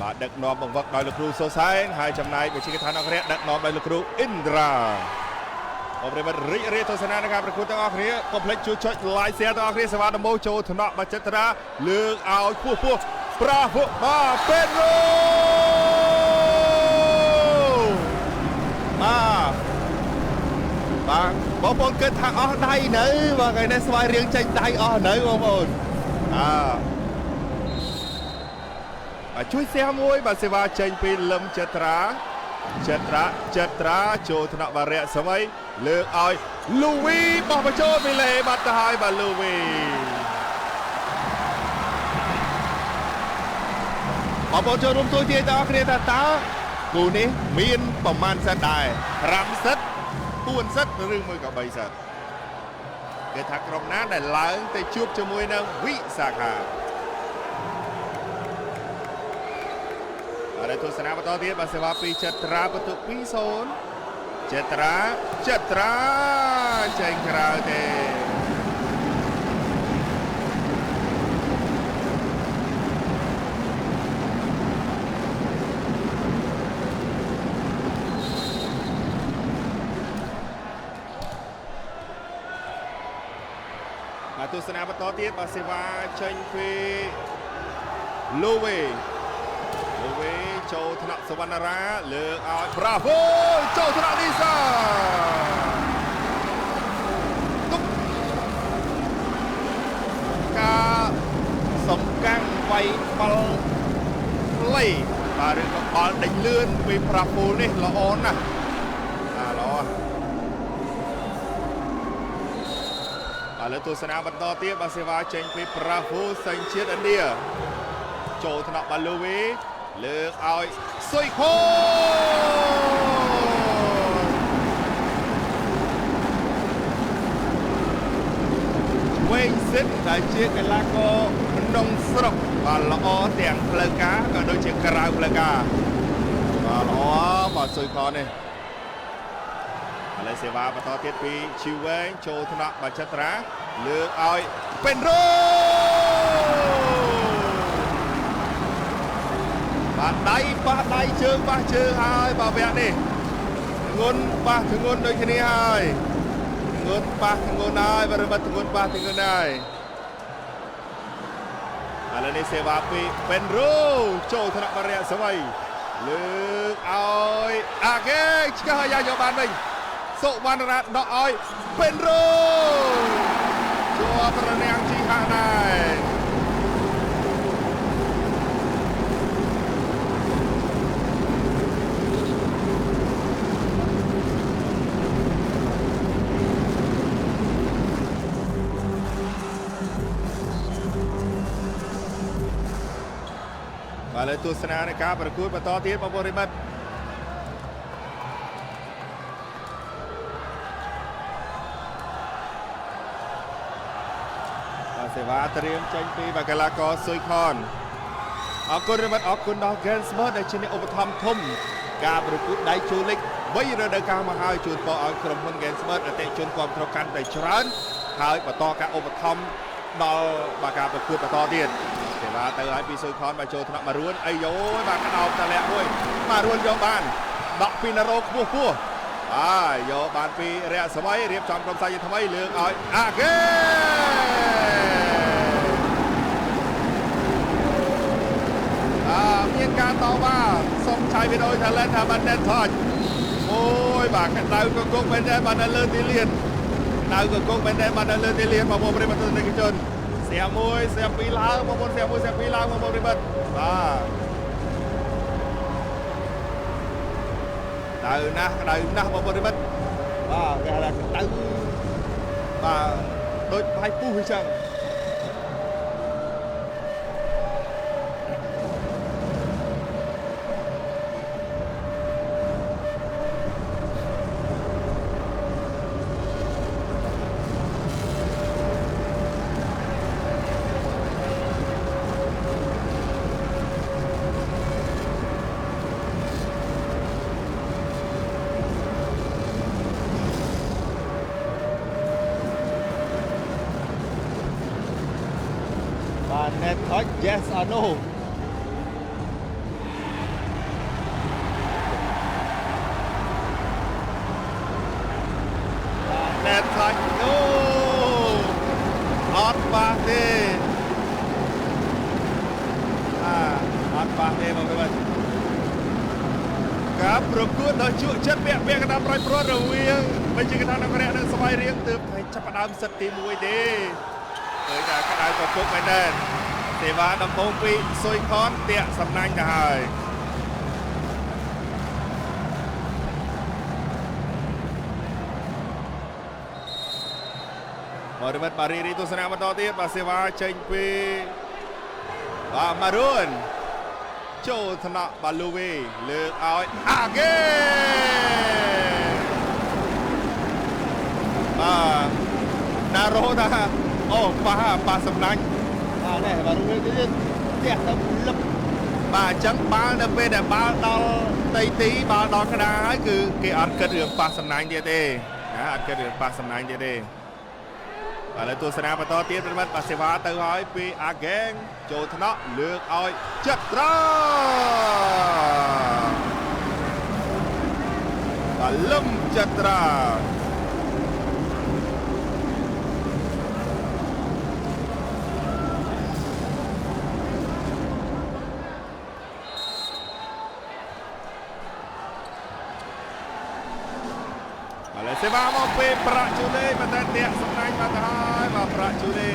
បាទដឹកនាំបង្វឹកដោយលោកគ្រូសូសែនហើយចំណែកវិទ្យាឋានអង្គរៈដឹកនាំដោយលោកគ្រូអ៊ិនដ្រាបងប្រិមត្តរីករាយទស្សនានៃការប្រកួតទាំងអស់គ្នាកុំភ្លេចជួយចុច like share ទាំងអស់គ្នាសេវាដំបូងចូលថ្នាក់បចិត្រាលើកឲ្យខ្ពស់ខ្ពស់ប្រាហ្វបាទពេនរ៉ូបាទបាទបងប្អូនគិតថាអស់ដៃនៅបាទថ្ងៃនេះស្វាយរៀងចេញដៃអស់នៅបងប្អូនអើបាទជួយ share មួយបាទសេវាចេញពីលឹមចិត្រាចិត្រាចិត្រាចូលថ្នាក់បារៈសម័យលើកឲ្យលូវីបោះបញ្ចូលពីលេបាត់ទៅហើយបាទលូវីបងប្អូនចូលរួមជួយទាយទាំងអស់គ្នាថាតើគូនេះមានប្រមាណសិតដែរ5សិត4សិតឬមួយក៏3សិតគេថាក្រុមណាដែលឡើងទៅជួបជាមួយនឹងវិសាខាបាទទស្សនាបន្តទៀតបាទសេវាពីចិត្រាបន្ទុក2-0ចិត្រាចិត្រាចេញក្រៅទេបាទទស្សនាបន្តទៀតបាទសេវាចេញពីលូវីលូវីចូលថ្នាក់សវណ្ណរាលើកឲ្យប្រាវ៉ូចូលថ្នាក់នីសាទុកការសំកាំងវាយបាល់ខ្លីបាទឬក៏បាល់ដេញលឿនពីប្រាពូលនេះល្អណាស់បាទល្អបាទលើទស្សនាបន្តទៀតបាទសេវាចេញពីប្រាពូលសញ្ជាតិឥណ្ឌាចូលថ្នាក់បាល់លូវីលើកឲ្យសុយខូវែងសិនដែលជាកីឡាករក្នុងស្រុកបាទល្អទាំងផ្លូវការក៏ដូចជាក្រៅផ្លូវការបាទល្អបាទសុយខនេះឥឡូវសេវាបន្តទៀតពីឈីវែងចូលថ្នាក់បាចិត្រាលើកឲ្យពេនរ៉ូបាទដៃប៉ះដៃជើងប៉ះជើងហើយបាទវគ្គនេះធ្ងន់ប៉ះធ្ងន់ដូចគ្នាហើយធ្ងន់ប៉ះធ្ងន់ហើយបាទបាទធ្ងន់ប៉ះធ្ងន់ហើយឥឡូវនេះសេវាពីពេនរូចូលថ្នាក់បរិយសម័យលើកឲ្យអាកេឆ្កឹះឲ្យយកបានវិញសុវណ្ណរាដកឲ្យពេនរូជាប់រនាំងជីហាក់ដែរបាទលើទស្សនានៃការប្រកួតបន្តទៀតបងប្អូនរិមិត្តបាទសេវាត្រៀមចេញពីបាកីឡាករស៊ុយខនអរគុណរិមិត្តអរគុណដល់ Gainsmart ដែលជាអ្នកឧបត្ថម្ភធំការប្រកួតដៃជូលិក3រដូវកាលមកហើយជូនពរឲ្យក្រុមហ៊ុន Gainsmart អតិជនគាំទ្រកាន់តែច្រើនហើយបន្តការឧបត្ថម្ភដល់បាការប្រកួតបន្តទៀតសេវាទៅឲ្យពីស៊ុយខនមកចូលថ្នាក់ម៉ារួនអីយោបាទក្តោបតលាក់មួយម៉ារួនយកបានដកពីណារ៉ូខ្ពស់ខ្ពស់បាទយកបានពីរៈសម័យរៀបចំក្រុមសាយថ្មីលើកឲ្យអាកេមានការតវ៉ាសុំឆាយវីដេអូ Thailand ថាបាន net touch អូយបាទក្តៅកគុកមែនទេបាទនៅលើទីលានក្តៅកគុកមែនទេបាទនៅលើទីលានបងប្អូនប្រិយមិត្តទស្សនិកជនសៀមួយសៀពីរឡើងបងប្អូនសៀមួយសៀពីរឡើងបងប្អូនប្រិមិត្តបាទដៅណាស់ក្តៅណាស់បងប្អូនប្រិមិត្តបាទគេហៅថាក្តៅបាទដូចបាយពុះអញ្ចឹងបាទ net touch yes or no បងប្អូនការប្រកួតដ៏ជក់ចិត្តពាក់ពាក់កណ្ដាលប្រយព្រាត់រវាងបញ្ជាកថាអង្គរៈនិងស្វាយរៀងទើបតែចាប់ផ្ដើមសិតទី1ទេឃើញថាក្តៅកពុកមែនទេសេវាដំបងពីសុយខនតាក់សំណាញ់ទៅហើយបរិបទបារីរីទស្សនាបន្តទៀតបាទសេវាចេញពីបាទម៉ារុនចូលថ្នាក់បាលូវីលើកឲ្យអាហ្គេបាទណារ៉ូថាអូប៉ះប៉ះសំណាញ់បាទនេះបាលូវីគឺផ្ទះទៅលឹបបាទអញ្ចឹងបាល់នៅពេលដែលបាល់ដល់ទីទីបាល់ដល់ក្តារហើយគឺគេអត់គិតរឿងប៉ះសំណាញ់ទៀតទេណាអត់គិតរឿងប៉ះសំណាញ់ទៀតទេបាទឥឡូវទស្សនាបន្តទៀតប្រិមត្តបាទសេវាទៅហើយពីអាហ្គេងចូលថ្នាក់លើកឲ្យចិត្តត្របាទលឹមចិត្តត្រាបាទឥឡូវសេវាមកពីប្រាក់ជូលេប៉ុន្តែតាក់សំណាញ់មកទៅហើយបាទប្រាក់ជូលេ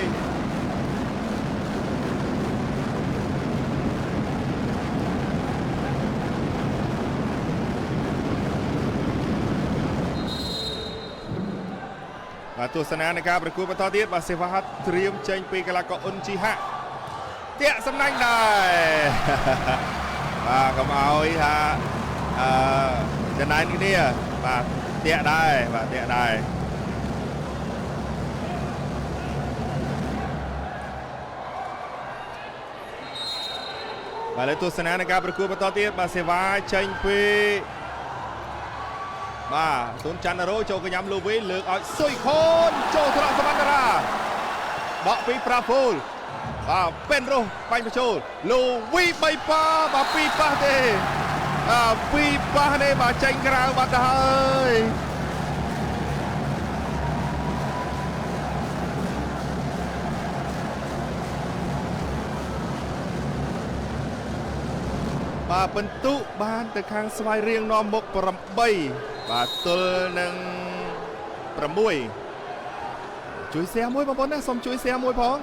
បាទទស្សនានៃការប្រកួតបន្តទៀតបាទសេវាត្រៀមចេញពីកីឡាករអ៊ុនជីហាក់តាក់សំណាញ់ដែរបាទកុំឲ្យថាអឺចំណែនគ្នាបាទតាក់ដែរបាទតាក់ដែរបាទលើទស្សនានៃការប្រកួតបន្តទៀតបាទសេវាចេញពីបាទសុនច័ន្ទរ៉ូចូលកញ្ញាំលូវីលើកឲ្យសុយខូនចូលត្រង់សវណ្ណរាបកពីប្រាហ្វូលបាទពេនរស់បាញ់បញ្ចូលលូវី3ប៉ាបាទ2ប៉ះទេបាទ2ប៉ះទេបាទចេញក្រៅបាត់ទៅហើយបាទពិន្ទុបានទៅខាងស្វាយរៀងនាំមុខ8បាទទល់នឹង6ជួយ share មួយបងប្អូនណាសូមជួយ share មួយផង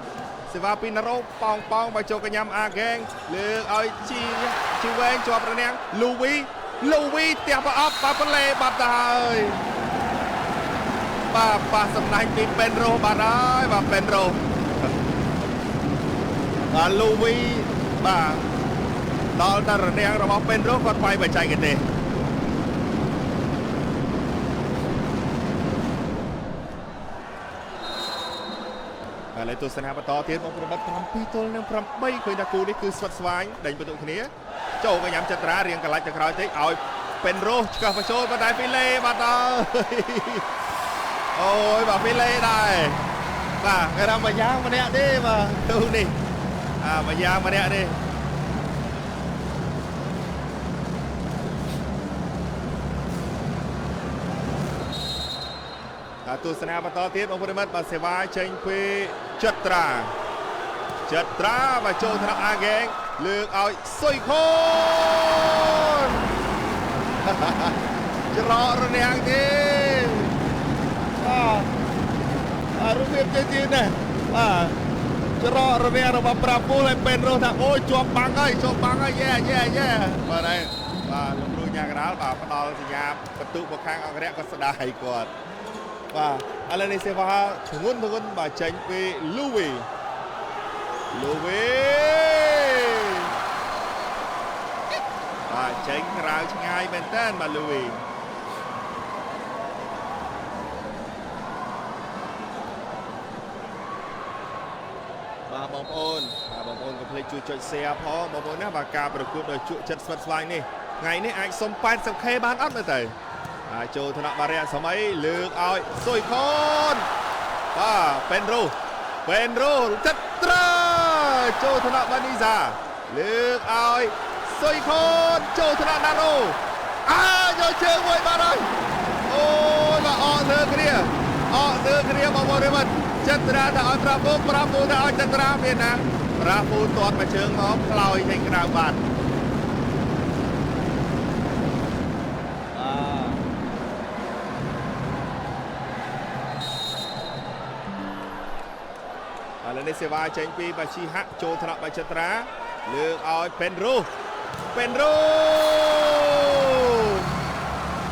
សេវាពីណារ៉ូប៉ោងប៉ោងបើចូលកញ្ញាំអាហ្គេងលើកឲ្យជីជីវែងជាប់រនាំងលូវីលូវីផ្ទះប្រអប់បាទប្លេបាត់ទៅហើយបាទប៉ះសំណាញ់ពីពេនរ៉ូបាត់ហើយបាទពេនរ៉ូបាទលូវីបាទដល់តែរនាំងរបស់ពេនរ៉ូគាត់វាយបច្ចេកទេសឥឡូវទស្សនាបន្តទៀតមកប្របាត់7ទល់នឹង8ឃើញថាគូនេះគឺស្វិតស្វាញដេញបន្ទុកគ្នាចូលកញ្ញាំចត្រារៀងកន្លាច់ទៅក្រោយតិចឲ្យពេនរ៉ូឆ្កឹះបញ្ចូលប៉ុន្តែពីលេបាត់ហើយអូយបាទពីលេដែរបាទគេថាមួយយ៉ាងម្នាក់ទេបាទគូនេះអាមួយយ៉ាងម្នាក់ទេទស្សនាបន្តទៀតបងប្អូនមិត្តបាទសេវាចេញពីចត្រាចត្រាបាទចូលថ្នាក់អាហ្គេងលើកឲ្យសុយខូនច្រករនាំងទេ បាទរូបភាពចេញទៀតណាបាទច្រករនាំងរបស់ប្រាពូលឲ្យពេនរស់ថាអូយជាប់បាំងហើយជាប់បាំងហើយយេយេយេបាទហើយបាទលោកគ្រូញ៉ាកដាលបាទផ្ដល់សញ្ញាបន្ទុកមកខាងអង្គរៈក៏ស្ដាយគាត់បាទឥឡូវនេះសេវាធ្ងន់ធ្ងន់បាទចេញពីលូវីលូវីបាទចេញក្រៅឆ្ងាយមែនតើបាទលូវីបាទបងប្អូនបាទបងប្អូនកុំភ្លេចជួយចុច share ផងបងប្អូនណាបាទការប្រកួតដ៏ជក់ចិត្តស្វិតស្វាញនេះថ្ងៃនេះអាចសុំ 80k បានអត់មើលទៅបាទចូលថ្នាក់បារៈសម័យលើកឲ្យសុយខូនបាទពេនរ៉ូពេនរ៉ូចិត្តត្រាចូលថ្នាក់បានីសាលើកឲ្យសុយខូនចូលថ្នាក់ណារ៉ូអើយកជើងមួយបាទហើយអូយបាទអកលើគ្នាអកលើគ្នាបងប្អូនរិមត្តចិត្តត្រាទៅឲ្យប្រាពូប្រាពូទៅឲ្យចិត្តត្រាមានណាប្រាពូទាត់មួយជើងមកផ្លោយចេញក្រៅបាទ ឥឡូវនេះសេវាចេញពីបាជីហាក់ចូលថ្នាក់បាចិត្រាលើកឲ្យពេនរូពេនរូ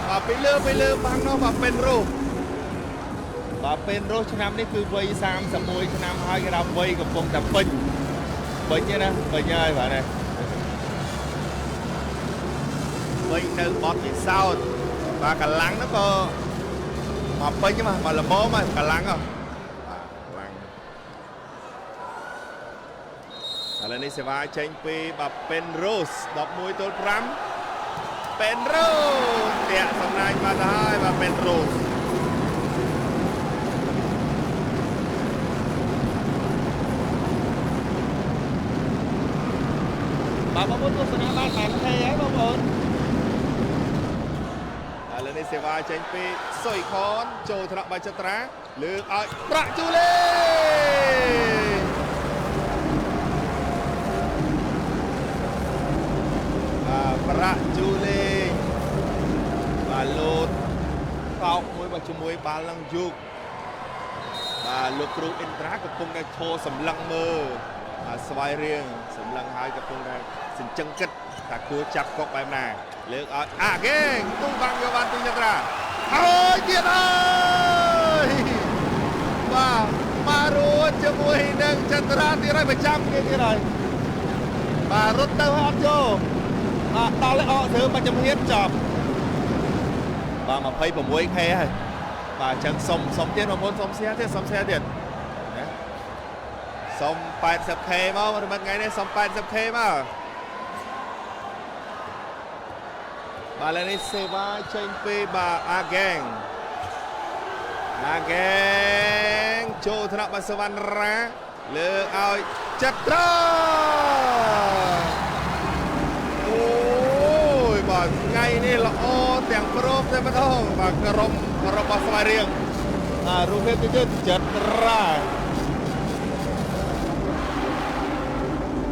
បាទពីលើបាំងនោះបាទពេនរូ បាទពេនរូឆ្នាំនេះគឺវ័យ31ឆ្នាំហើយគេថាវ័យកំពុងតែពេញពេញណាពេញហើយបាទនេះ ពេញនៅបត់ពិសោធន៍បាទកម្លាំងនោះក៏មកពេញមកល្មមមកកម្លាំងហ៎បាទកម្លាំងឥឡូវនេះសេវាចេញពីបាទពេនរូស11ទល់5ពេនរូសតាក់សំណាញ់បាត់ហើយបាទពេនរូស បាទបងប្អូនទស្សនាបានបានខេហើយបងប្អូន ឥឡូវនេះសេវាចេញពីសុយខនចូលថ្នាក់បាចិត្រាលើកឲ្យប្រាក់ជូលេបាទប្រាក់ជូលេបាទលោតកោកមួយបាទជាមួយបាល់នឹងយុគបាទលោកគ្រូអ៊ិនត្រាកំពុងតែឈរសម្លឹងមើលបាទស្វ័យរៀងសម្លឹងហើយកំពុងតែសញ្ជឹងគិតថាគួរចាប់កុកបែបណាលើកឲ្យអាហ្គេងទូបាំងយកបានទូចត្រាហើយទៀតហើយបាទមករួចជាមួយនឹងចត្រាទៀតហើយប្រចាំគេទៀតហើយ បាទរត់ទៅអត់ចូលបាទដល់ហើយអកធ្វើមកចំហៀនចប់ បាទ 26K ហើយបាទអញ្ចឹងសុំទៀតបងប្អូនសុំសៀទៀតសុំសៀទៀតណាសុំ 80K មករមិតថ្ងៃនេះសុំ 80K មកបាទឥឡូវនេះសេវាចេញពីបាទអាហ្គេងអាហ្គេងចូលថ្នាក់បាទសវណ្ណរាលើកឲ្យចត្រាអូយបាទថ្ងៃនេះល្អទាំងព្រមតែម្ដងបាទក្រុមរបស់ស្វាយរៀង បាទរូបភាពទៀតចត្រា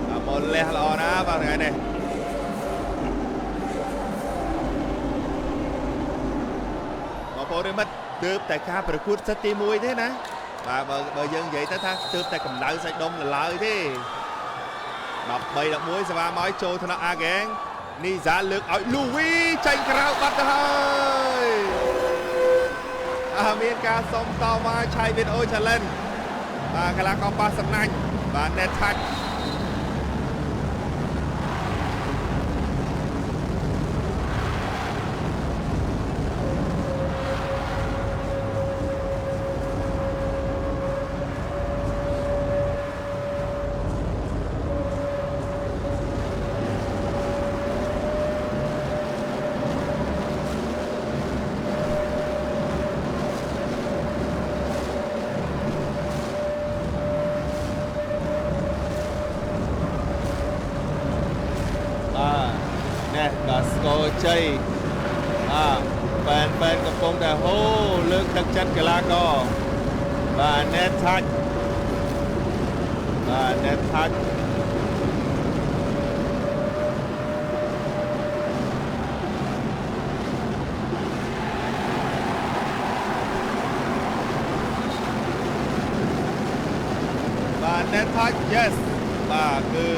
បាទមកលះល្អណាស់បាទថ្ងៃនេះបងប្អូនរិមិត្តទើបតែការប្រកួតសិតទី1ទេណាបាទបើយើងនិយាយទៅថាទើបតែកម្ដៅសាច់ដុំឡើយទេ13 11សេវាមកចូលថ្នាក់អាហ្គេងនីសាលើកឲ្យលូវីចេញក្រៅបាត់ទៅហើយមានការសុំតវ៉ាឆៃវីដេអូ challenge បាទកីឡាករប៉ះសំណាញ់បាទ net touch បាទស្គរជ័យបាទប៉ែនកំពុងតែហូលើកទឹកចិត្តកីឡាករបាទ net touch បាទ net touch បាទ net touch yes បាទគឺ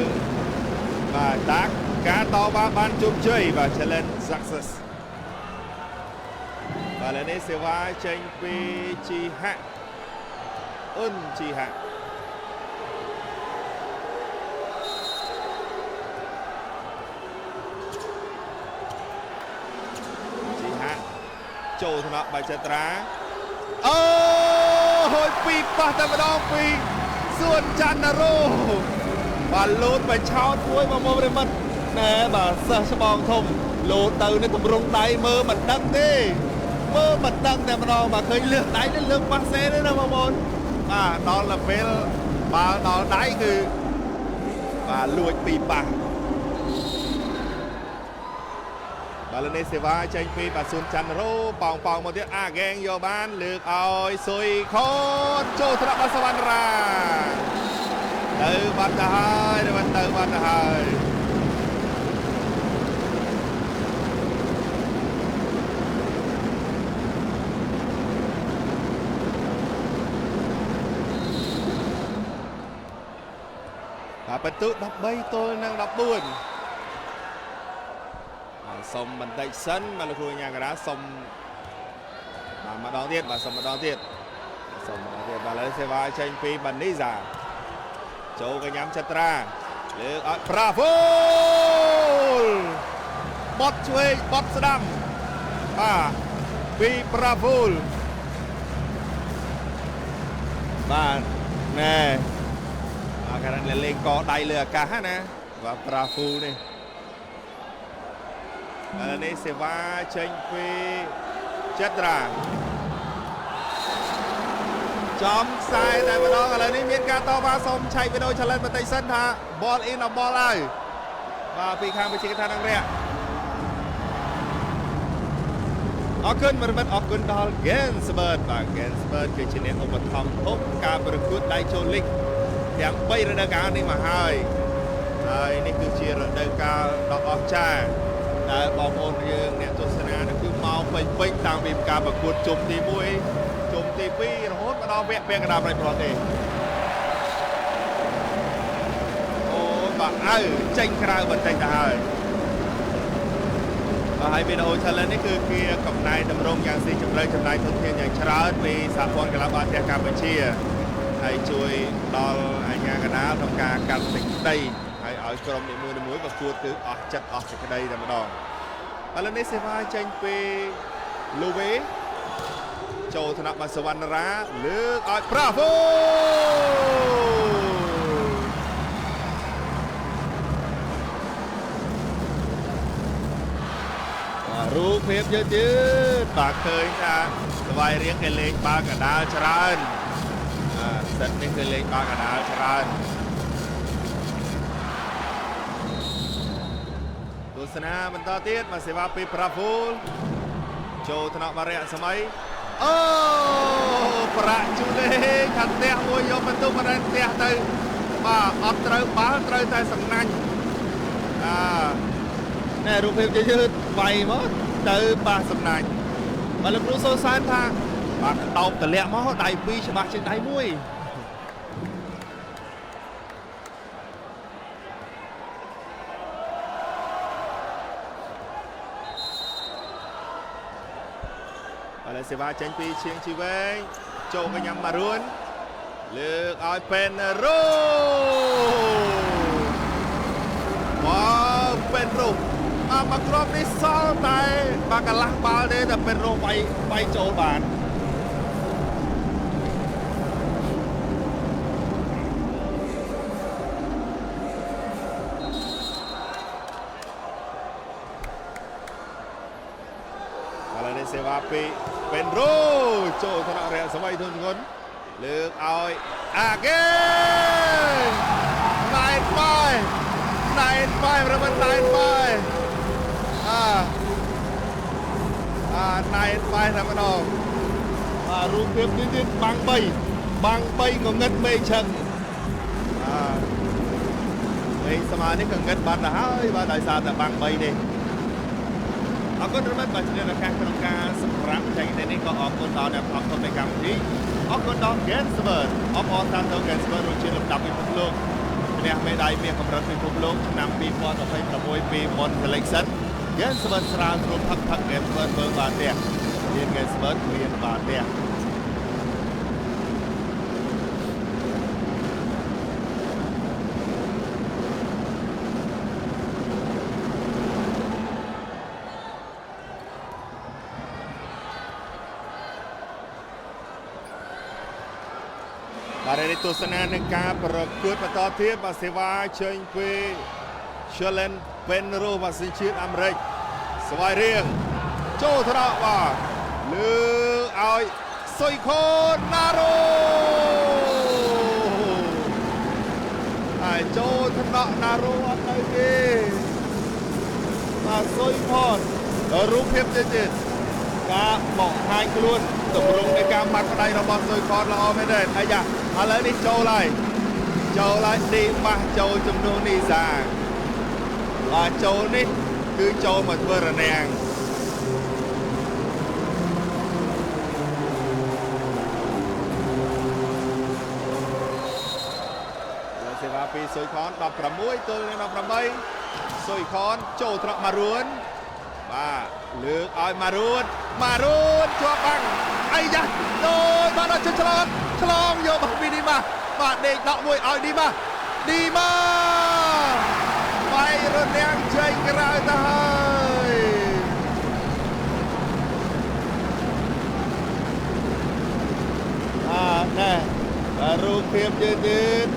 បាទតាក់ការតវ៉ាបានជោគជ័យបាទ challenge success បាទឥឡូវនេះសេវាចេញពីជីហាក់អ៊ុនជីហាក់ជីហាក់ចូលថ្នាក់បាច់ចត្រាអូហួយពីប៉ះតែម្ដងពីសួនច័ន្ទរោបាទលូតបឆោតមួយមកមករិមិត ណែបាទសិស្សច្បងធំលោទៅនេះទម្រង់ដៃមើលមិនដឹងទេមើលមិនដឹងតែម្ដងបាទឃើញលើកដៃនេះលើកប៉ាសេនេះណាបងប្អូន បាទដល់ទៅពេលបាល់ដល់ដៃគឺបាទលួចពីប៉ះបាទនេះសេវាចេញពីបាទសួនច័ន្ទរោប៉ោងប៉ោងមកទៀតអាហ្គេងយកបានលើកឲ្យសុយខូនចូលថ្នាក់បាទសវណ្ណរាទៅបាត់ទៅហើយទៅបាត់ទៅហើយ បាទបន្ទុ13ទល់នឹង14បាទសុំបន្តិចសិនបាទលោកគ្រូញ៉ាការ៉ាសុំបាទម្ដងទៀតបាទសុំម្ដងទៀតសុំម្ដងទៀតបាទឥឡូវសេវាចេញពីបានីសាចូលកញ្ញាំចត្រាលើកឲ្យប្រាវូលបត់ឆ្វេងបត់ស្ដាំបាទពីប្រាវូលបាទណែអាការលេងកដៃលើអាកាសណាបាទប្រាហ្វូលនេះនេះសេវាចេញពីចត្រាចំខ្សែតែម្ដងឥឡូវនេះមានការតវ៉ាសូមឆែកវីដេអូ challenge បន្តិចសិនថា ball in or ball out បាទពីខាងវិជាកថានឹងរៈអរគុណមរមិត្តអរគុណដល់ Gainsbird បាទ Gainsbird គឺជាអ្នកឧបត្ថម្ភធំការប្រកួតដៃចូលលីកទាំង3រដូវកាលនេះមកហើយហើយនេះគឺជារដូវកាលដ៏អស្ចារ្យដែលបងប្អូនយើងអ្នកទស្សនានេះគឺមកពេញពេញតាំងពីការប្រកួតជុំទី1ជុំទី2រហូតមកដល់វគ្គពាក់កណ្ដាលប្រទេសអូបាទអៅចេញក្រៅបន្តិចទៅហើយបាទហើយវីដេអូ challenge នេះគឺគេកំណែតម្រង់យ៉ាងស៊ីជម្រៅចំណាយធនធានយ៉ាងច្រើនពីសហព័ន្ធកីឡាបាល់ទះកម្ពុជាហើយជួយដល់អាជ្ញាកណ្ដាលក្នុងការកាត់សេចក្តីហើយឲ្យក្រុមនីមួយៗប្រកួតគឺអស់ចិត្តអស់សេចក្តីតែម្ដងឥឡូវនេះសេវាចេញពីលូវេចូលថ្នាក់បាទសវណ្ណរាលើកឲ្យប្រាវូរូបភាពយឺតយឺតបាទឃើញថាស្វាយរៀងគេលេងបាល់កណ្ដាលច្រើនសិតនេះគឺលេងបាល់កណ្ដាលច្រើនទស្សនាបន្តទៀតមកសេវាពីប្រាហ្វូលចូលថ្នាក់បារៈសម័យអូប្រាក់ជូលេខាត់ផ្ទះមួយយកបន្ទុកបណ្ដែតផ្ទះទៅបាទអត់ត្រូវបាល់ត្រូវតែសំណាញ់ណែរូបភាពយឺតវាយមកទៅប៉ះសំណាញ់បាទលោកគ្រូសូសែនថាបាទក្តោបតម្លាក់មកដៃពីរច្បាស់ជាងដៃមួយឥឡូវសេវាចេញពីឈៀងជីវែងចូលកញ្ញាំម៉ារួនលើកឲ្យពេនរ៉ូវ៉ាវពេនរ៉ូបាទមកគ្រាប់នេះសល់តែបាទកន្លះបាល់ទេតែពេនរ៉ូវាយចូលបានឥឡូវនេះសេវាពីពេនរ៉ូចូលថ្នាក់រយៈសម័យធនធ្ងន់លើកឲ្យអាហ្គេណែនបាយណែនបាយរមិនណែនបាយណែនបាយតែម្ដងបាទរូបភាពនេះទៀតបាំង3បាំង3ងងឹតមេឆឹងមេស្មើនេះក៏ងឹតបាត់ទៅហើយបាទដោយសារតែបាំង3នេះអរគុណរមិតបាទជំរាបឱកាសក្នុងការសម្រាប់ចែកទេនេះក៏អរគុណដល់អ្នកផលិតនៃកម្មវិធីអរគុណដល់ Gainsbird អបអរសាទរ Gainsbird រសជាតិលំដាប់ពិភពលោកឈ្នះមេដាយមាសកម្រិតពិភពលោកឆ្នាំ2026ពី Mon Selection Gainsbird ស្រាលស្រួលផឹកផឹក Gainsbird មើលបាល់ទះមាន Gainsbird មានបាល់ទះបាទនេះទស្សនានឹងការប្រកួតបន្តទៀតបាទសេវាចេញពី Challenge Penro បាទសញ្ជាតិអាមេរិកស្វាយរៀងចូលថ្នាក់បាទលើឲ្យសុយខូណារ៉ូហើយចូលថ្នាក់ណារ៉ូអត់ទៅទេបាទសុយផនរូបភាពទៀតការបង្ហាញខ្លួនទម្រង់នៃការម៉ាត់ផ្ដៃរបស់សុយខនល្អមែនទេអាយ៉ាឥឡូវនេះចូលហើយចូលហើយឌីម៉ាស់ចូលជំនួសនីសាបាទចូលនេះគឺចូលមកធ្វើរនាំងឥឡូវសេវា ពីសុយខន16ទល់នឹង18សុយខនចូលត្រកម៉ារួនបាទលើកឲ្យម៉ារួនម៉ារួនជាប់បាំងអីយ៉ាដូចបាទដល់ជិតឆ្លងឆ្លងយកមកពីឌីម៉ាបាទដេកដកមួយឲ្យឌីម៉ាឌីម៉ាវាយរនាំងចេញក្រៅទៅហើយ អាណែបាទរូបភាពយឺតយឺត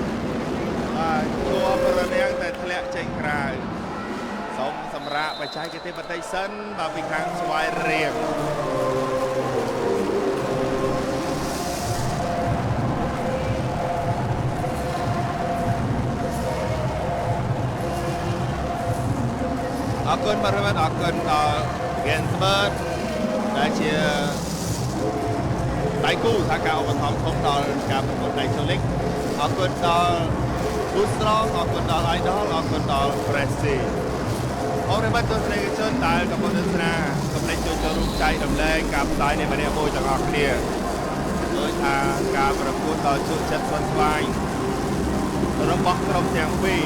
បាទជាប់រនាំងតែធ្លាក់ចេញក្រៅសូមសម្រាប់បច្ចេកទេសបន្តិចសិនបាទពីខាងស្វាយរៀងអរគុណបាទអរគុណដល់ Gensberg ដែលជាដៃគូសហការឧបត្ថម្ភធំដល់ការប្រកួតដៃជលិកអរគុណដល់ Good Strong អរគុណដល់ Idol អរគុណដល់ Pressy អរគុណទស្សនិកជនដែលកំពុងទស្សនាកុំភ្លេចចូលរួមចែករំលែកការផ្សាយនេះម្នាក់មួយទាំងអស់គ្នាដោយថាការប្រកួតដ៏ជក់ចិត្តស្វិតស្វាញរបស់ក្រុមទាំងពីរ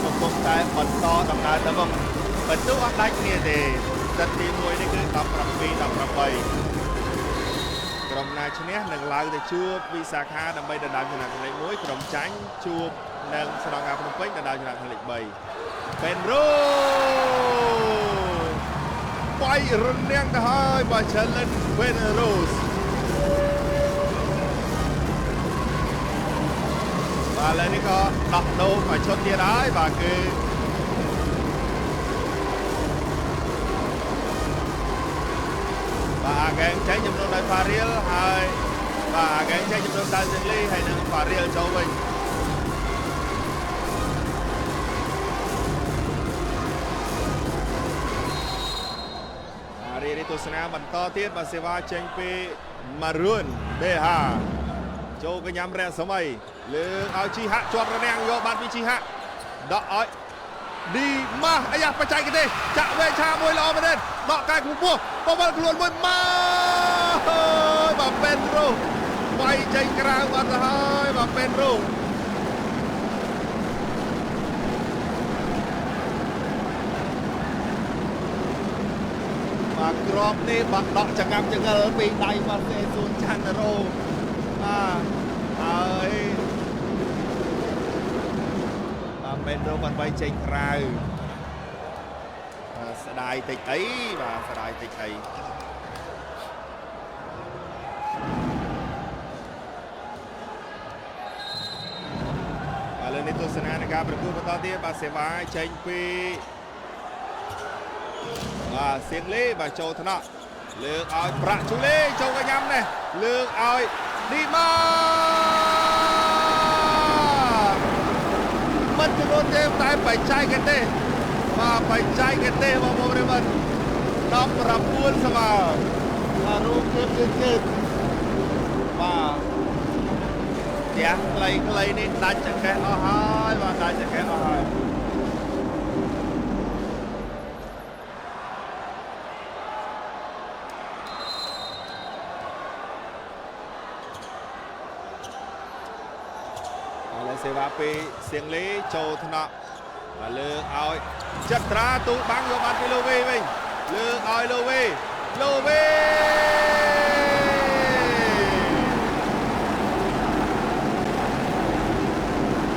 កំពុងតែបន្តដំណើរទៅមុខបន្ទុកអត់ដាច់គ្នាទេសិតទី1នេះគឺ17 18ក្រុមណាឈ្នះនឹងឡើងទៅជួបវិសាខាដើម្បីដណ្ដើមចំណាត់លេខ1ក្រុមចាញ់ជួបនឹងស្នងការភ្នំពេញដណ្ដើមចំណាត់លេខ3ពេនរ៉ូបាយរនាំងទៅហើយបាទ challenge Penrose បាទឥឡូវនេះក៏ដោះដូរមួយឈុតទៀតហើយបាទគឺបាទអាហ្គេងចេញចំនួនដោយហ្វារៀលហើយបាទអាហ្គេងចេញចំនួនដោយសេលីហើយនឹងហ្វារៀលចូលវិញអារីទស្សនាបន្តទៀតបាទសេវាចេញពីម៉ារួនបេហាចូលកញ្ញាំរះសម័យលើកឲ្យជីហាក់ជាប់រនាំងយកបានពីជីហាក់ដកឲ្យឌីម៉ាស់អាយ៉ាបច្ចេកទេសចាក់វេឆាមួយល្អមែនទេដកកែខ្ពស់បវលខ្លួនមួយមកបាទពេនរ៉ូវាយចេញក្រៅបាត់ទៅហើយបាទពេនរ៉ូ បាទក្របនេះបាទដកចង្កាប់ចង្អិលពីដៃបាទសេស៊ូនចន្ទរ៉ូបាទហើយ បាទពេនរ៉ូបានវាយចេញក្រៅស្ដាយតិចអីបាទស្ដាយតិចអីបាទលើនេះទស្សនានៃការប្រកួតបន្តទៀតបាទសេវាចេញពីបាទសៀងលីបាទចូលថ្នាក់លើកឲ្យប្រាក់ជូលីចូលកញ្ញាំនេះលើកឲ្យឌីម៉ាមិនចំនួនទេតែបច្ចេកទេសបាទបច្ចេកទេសបងប្អូនប្រិយមិត្ត19ស្មើ បាទរូបភាពយឺតយឺតបាទ ផ្ទះខ្លីៗនេះដាច់ចង្កេះអស់ហើយបាទដាច់ចង្កេះអស់ហើយឥឡូវសេវាពីសៀងលីចូលថ្នាក់បាទលើកឲ្យចិត្រាទូបាំងយកបានពីលូវីវិញលើកឲ្យលូវីលូវី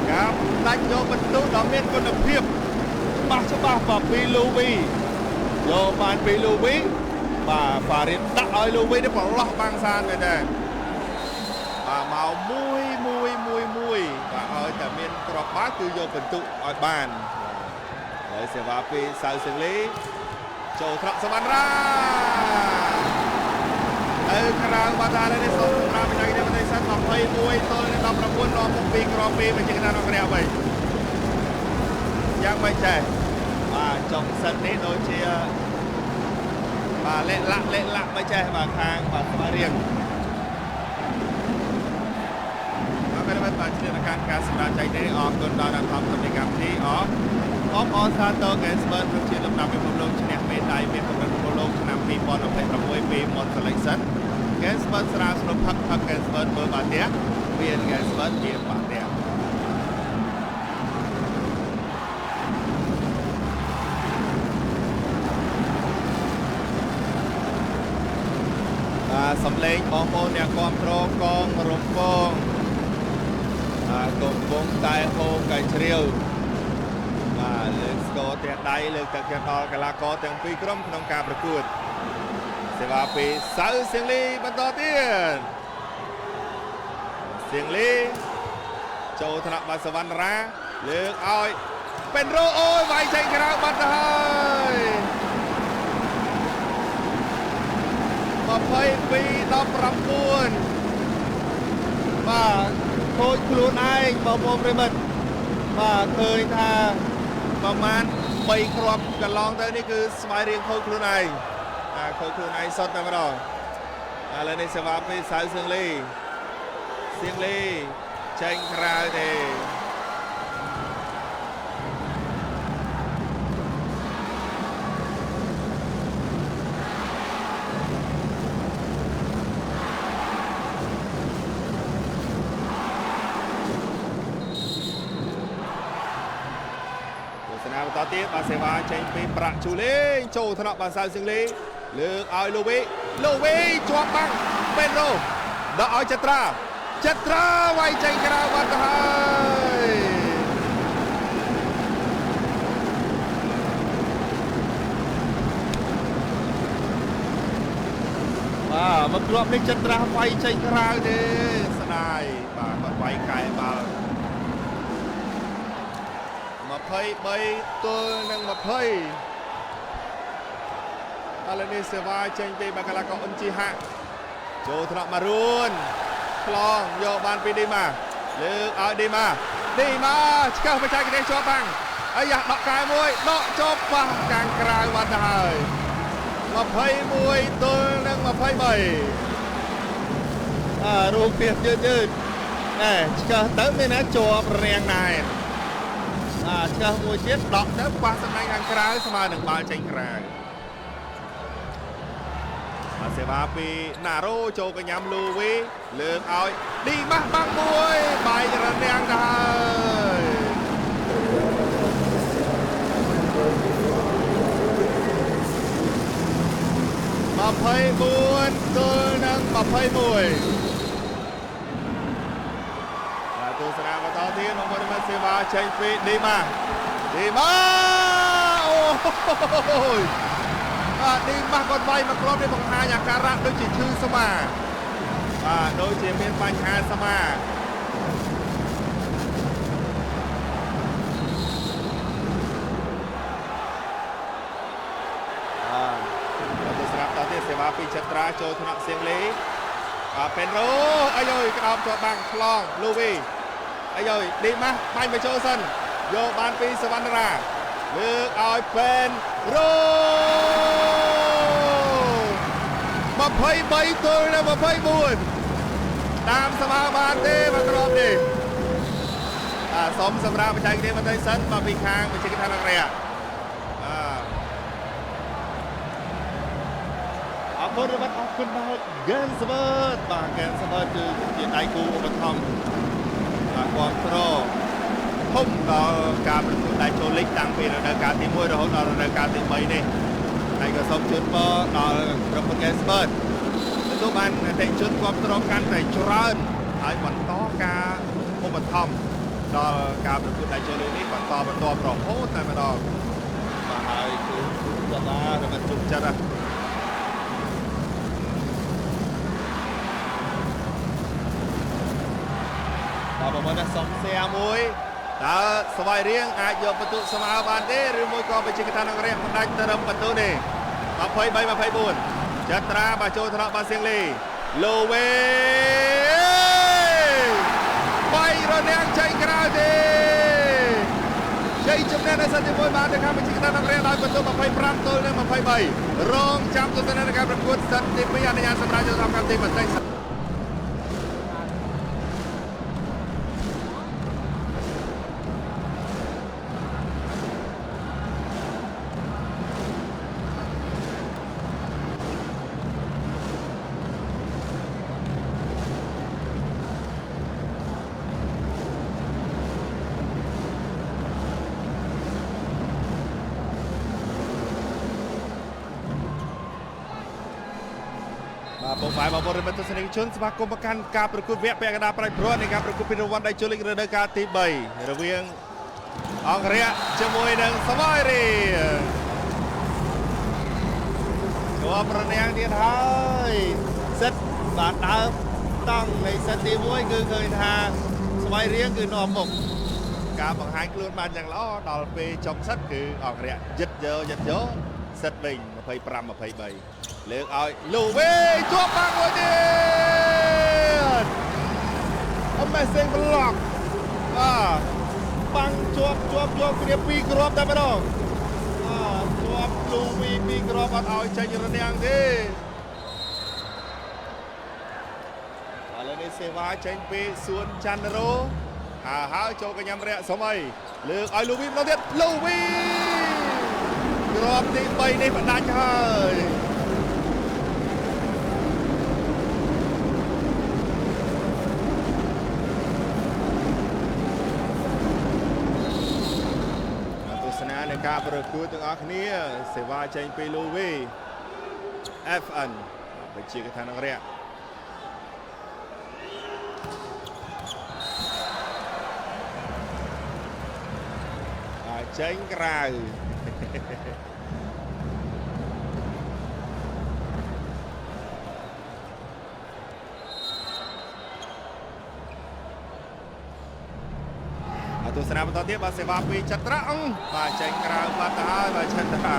ការដាច់យកបន្ទុកដ៏មានគុណភាព ច្បាស់ច្បាស់បាទពីលូវីយកបានពីលូវីបាទហ្វារីតដាក់ឲ្យលូវីនេះប្រឡោះ បាំងសានមែនទេបាទមកមួយមួយមួយមួយបាទឲ្យតែមានក្របបាល់គឺយកបន្ទុកឲ្យបានហើយសេវាពីសៅសៀងលីចូលត្រកសវណ្ណរាទៅក្រៅបាត់ហើយនេះសូមសម្រាប់បច្ចេកទេសប្រទេសសិន21ទល់នឹង19នាំមុខ2គ្រាប់2បញ្ជាកណ្ដាលអង្រែវិញយ៉ាងមិនចេះ បាទចុងសិននេះដូចជាបាទលាក់លាក់លាក់លាក់មិនចេះបាទខាងបាទស្វាយរៀង បាទបាទបាទឆ្លៀតឱកាសការសម្រាប់ចែកនេះអរគុណដល់អ្នកធម្មនៃកម្មវិធីអរអបអរសាទរ Gensberg ជាលំដាប់ពិភពលោកឈ្នះមេដាយមាសកម្រិតពិភពលោកឆ្នាំ2026ពី Mod Selection Gensberg ស្រាលស្នុកផឹកផឹក Gensberg មើលបាទះមាន Gensberg មានបាទះ បាទសំឡេងបងប្អូនអ្នកគ្រប់គ្រងកងរំពងបាទកំពុងតែហូរកែជ្រាវបាទលើកស្គរទះដៃលើកទឹកចិត្តដល់កីឡាករទាំងពីរក្រុមក្នុងការប្រកួតសេវាពីសៅសៀងលីបន្តទៀតសៀងលីចូលថ្នាក់បាទសវណ្ណរាលើកឲ្យពេនរ៉ូអូយវាយចេញក្រៅបាត់ទៅហើយ22-19បាទខូចខ្លួនឯងបងប្អូនប្រិមិត្តបាទឃើញថាប្រមាណ3គ្រាប់កន្លងទៅនេះគឺស្វាយរៀងខូចខ្លួនឯងខូចខ្លួនឯងសុទ្ធតែម្ដងឥឡូវនេះសេវាពីសៅសៀងលីសៀងលីចេញក្រៅទេបន្តទៀតបាទសេវាចេញពីប្រាក់ជូលេងចូលថ្នាក់បាទសៅសៀងលីលើកឲ្យលូវីលូវីជាប់បាំងពេនរ៉ូដកឲ្យចត្រាចត្រាវាយចេញក្រៅបាត់ទៅហើយ បាទមកគ្រាប់នេះចត្រាវាយចេញក្រៅទេស្ដាយបាទគាត់វាយកែបាល់23ទល់នឹង20ឥឡូវនេះសេវាចេញពីបាកាឡាកអ៊ុនជីហាក់ចូលថ្នាក់ម៉ារួនខ្លងយកបានពីឌីម៉ាលើកឲ្យឌីម៉ាឌីម៉ាឆ្កឹះបច្ចេកទេសជាប់បាំងអាយ៉ាដកកែមួយដកជាប់ប៉ះខាងក្រៅបាត់ទៅហើយ21ទល់នឹង23រូបភាពយឺតយឺតណែឆ្កឹះទៅមានណាជាប់រាំងដែរឆ្កឹះមួយទៀតដកទៅប៉ះសំណាញ់ខាងក្រៅស្មើនឹងបាល់ចេញក្រៅបាទសេវាពីណារ៉ូចូលកញ្ញាំលូវីលើកឲ្យឌីម៉ាស់បាំងមួយបាយរនាំងទៅហើយ24ទល់នឹង21បាទទស្សនាបន្តទៀតមកប្រិមត្តសេវាចេញពីឌីម៉ាឌីម៉ាអូយបាទឌីម៉ាគាត់វាយមកគ្រាប់នេះបង្ហាញអាការៈដូចជាឈឺស្មាបាទដូចជាមានបញ្ហាស្មាបាទទស្សនាបន្តទៀតសេវាពីចត្រាចូលថ្នាក់សៀងលីបាទពេនរ៉ូអាយយក្តោបជាប់បាំងខ្លងលូវីអាយយឌីម៉ាស់បាញ់បញ្ចូលសិនយកបានពីសវណ្ណរាលើកឲ្យពេនរ៉ូ23ទល់នឹង24តាមស្មើបានទេមកគ្រាប់នេះបាទសុំសម្រាប់បច្ចេកទេសបន្តិចសិនមកពីខាងវិទ្យាឋានអង្រែអរគុណរបស់អរគុណដល់ហ្គេនសវើតបាទហ្គេនសវើតគឺជាដៃគូឧបត្ថម្ភបាទគ្រប់គ្រងធំដល់ការប្រកួតដៃចូលលិចតាំងពីរដូវកាលទី1រហូតដល់រដូវកាលទី3នេះហើយក៏សូមជូនពរដល់ក្រុមហ៊ុន Gensbert ទទួលបានអតិថិជនគ្រប់គ្រងកាន់តែច្រើនហើយបន្តការឧបត្ថម្ភដល់ការប្រកួតដៃចូលលិចនេះបន្តបន្ទាប់រហូតតែម្ដងបាទហើយគឺចិត្តណាស់មិនជុំចិត្តណាបាទបងប្អូនសុំសៀមួយតើស្វាយរៀងអាចយកបន្ទុកស្មើបានទេឬមួយក៏វិជាកថានឹងរៀងមិនដាច់ទៅរឹមបន្ទុកនេះ23-24ចត្រាបាទចូលថ្នាក់បាទសៀងលីលូវេបាយរនាំងចេញក្រៅទេជ័យជំនះនៅសិនទី1បានទៅខាងវិជាកថានឹងរៀងដោយបន្ទុក25ទល់នឹង23រងចាំទស្សនាការប្រកួតសិនទី2អនុញ្ញាតសម្រាប់ចូលកម្មទីបន្តិច បាទពុកម៉ែបងប្អូនរិមិត្តទស្សនិកជនស្វាគមន៍មកកាន់ការប្រកួតវគ្គពាក់កណ្ដាលប្រាច់ព្រាត់នៃការប្រកួតពានរង្វាន់ដៃជលិករដូវកាលទី3រវាងអង្គរៈជាមួយនឹងស្វាយរៀងជាប់ប្រនាងទៀតហើយ សិតបាទដើមតង់នៃសិតទី1គឺឃើញថាស្វាយរៀងគឺនាំមុខ ការបង្ហាញខ្លួនបានយ៉ាងល្អដល់ពេលចុងសិតគឺអង្គរៈយឹតយកយឹតយកសិតវិញ25 23លើកឲ្យលូវីជាប់បាំងមួយទៀត Amazing block បាទ បាំងជាប់ជាប់ជាប់គ្នាពីរគ្រាប់តែម្ដង បាទជាប់លូវីពីរគ្រាប់អត់ឲ្យចេញរនាំងទេឥឡូវនេះសេវាចេញពីសួនច័ន្ទរោហាហើយចូលកញ្ញាំរៈសុំអីលើកឲ្យលូវីម្ដងទៀតលូវីគ្រាប់ទី3នេះផ្ដាច់ហើយទស្សនានៃការប្រកួតទាំងអស់គ្នាសេវាចេញពីលូវី FN បជាកថានរៈបាទចេញក្រៅ អទស្សនាបន្តទៀតបាទសេវាពីចត្រាអង្គបាទចេញក្រៅបាត់ទៅហើយបាទចត្រា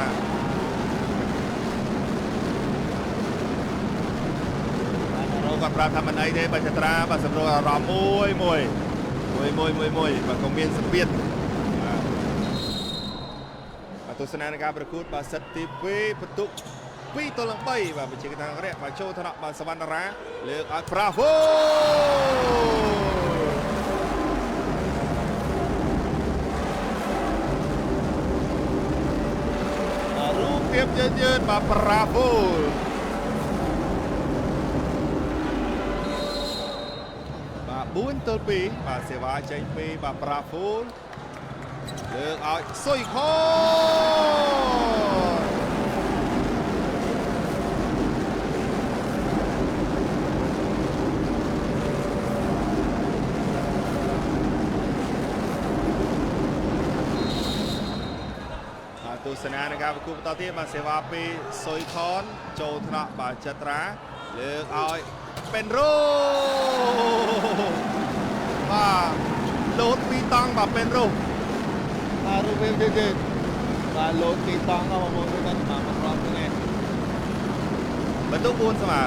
បាទរោគាត់ប្រាប់ថាមិនអីទេបាទចត្រាបាទសម្រួលអារម្មណ៍មួយមួយមួយមួយមួយមួយបាទកុំមានសម្ពាធបាទទស្សនានៃការប្រកួតបាទសិតទី2បន្ទុក2ទល់នឹង3បាទវិជាកថារៈបាទចូលថ្នាក់បាទសវណ្ណរាលើកឲ្យប្រាវ៉ូរូបភាពយឺតយឺតបាទប្រាវ៉ូបាទ4ទល់2បាទសេវាចេញពីបាទប្រាហ្វូលលើកឲ្យសុយខនបាទទស្សនានៃការប្រកួតបន្តទៀតបាទសេវាពីសុយខនចូលថ្នាក់បាទចត្រាលើកឲ្យពេនរ៉ូបាទលោតពីរតង់បាទពេនរ៉ូ បាទរូបភាពទៀតទៀតបាទលោតទីតង់ដល់បងប្អូនគឺគាត់មកគ្រាប់ហ្នឹងឯង បន្ទុក4ស្មើ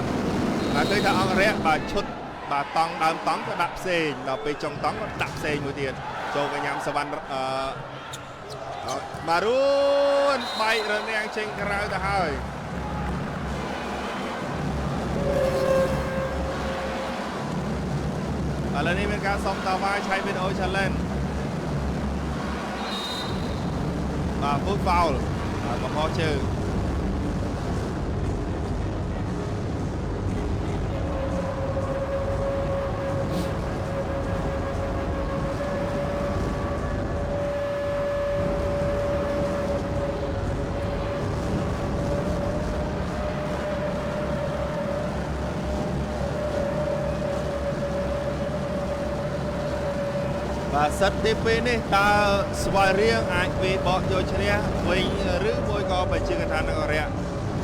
បាទឃើញថាអង្គរៈបាទឈុតបាទតង់ដើមតង់ក៏ដាក់ផ្សេងដល់ពេលចុងតង់ក៏ដាក់ផ្សេងមួយទៀតចូលកញ្ញាំសវណ្ណអឺម៉ារូនបែករនាំងចេញក្រៅទៅហើយឥឡូវនេះមានការសុំតាវ៉ាឆៃវីដេអូ challenge បាទ foot foul បាទកំហុសជើងបាទសិតទី2នេះតើស្វាយរៀងអាចវាបកយកឈ្នះវិញឬមួយក៏បជាកថានរៈ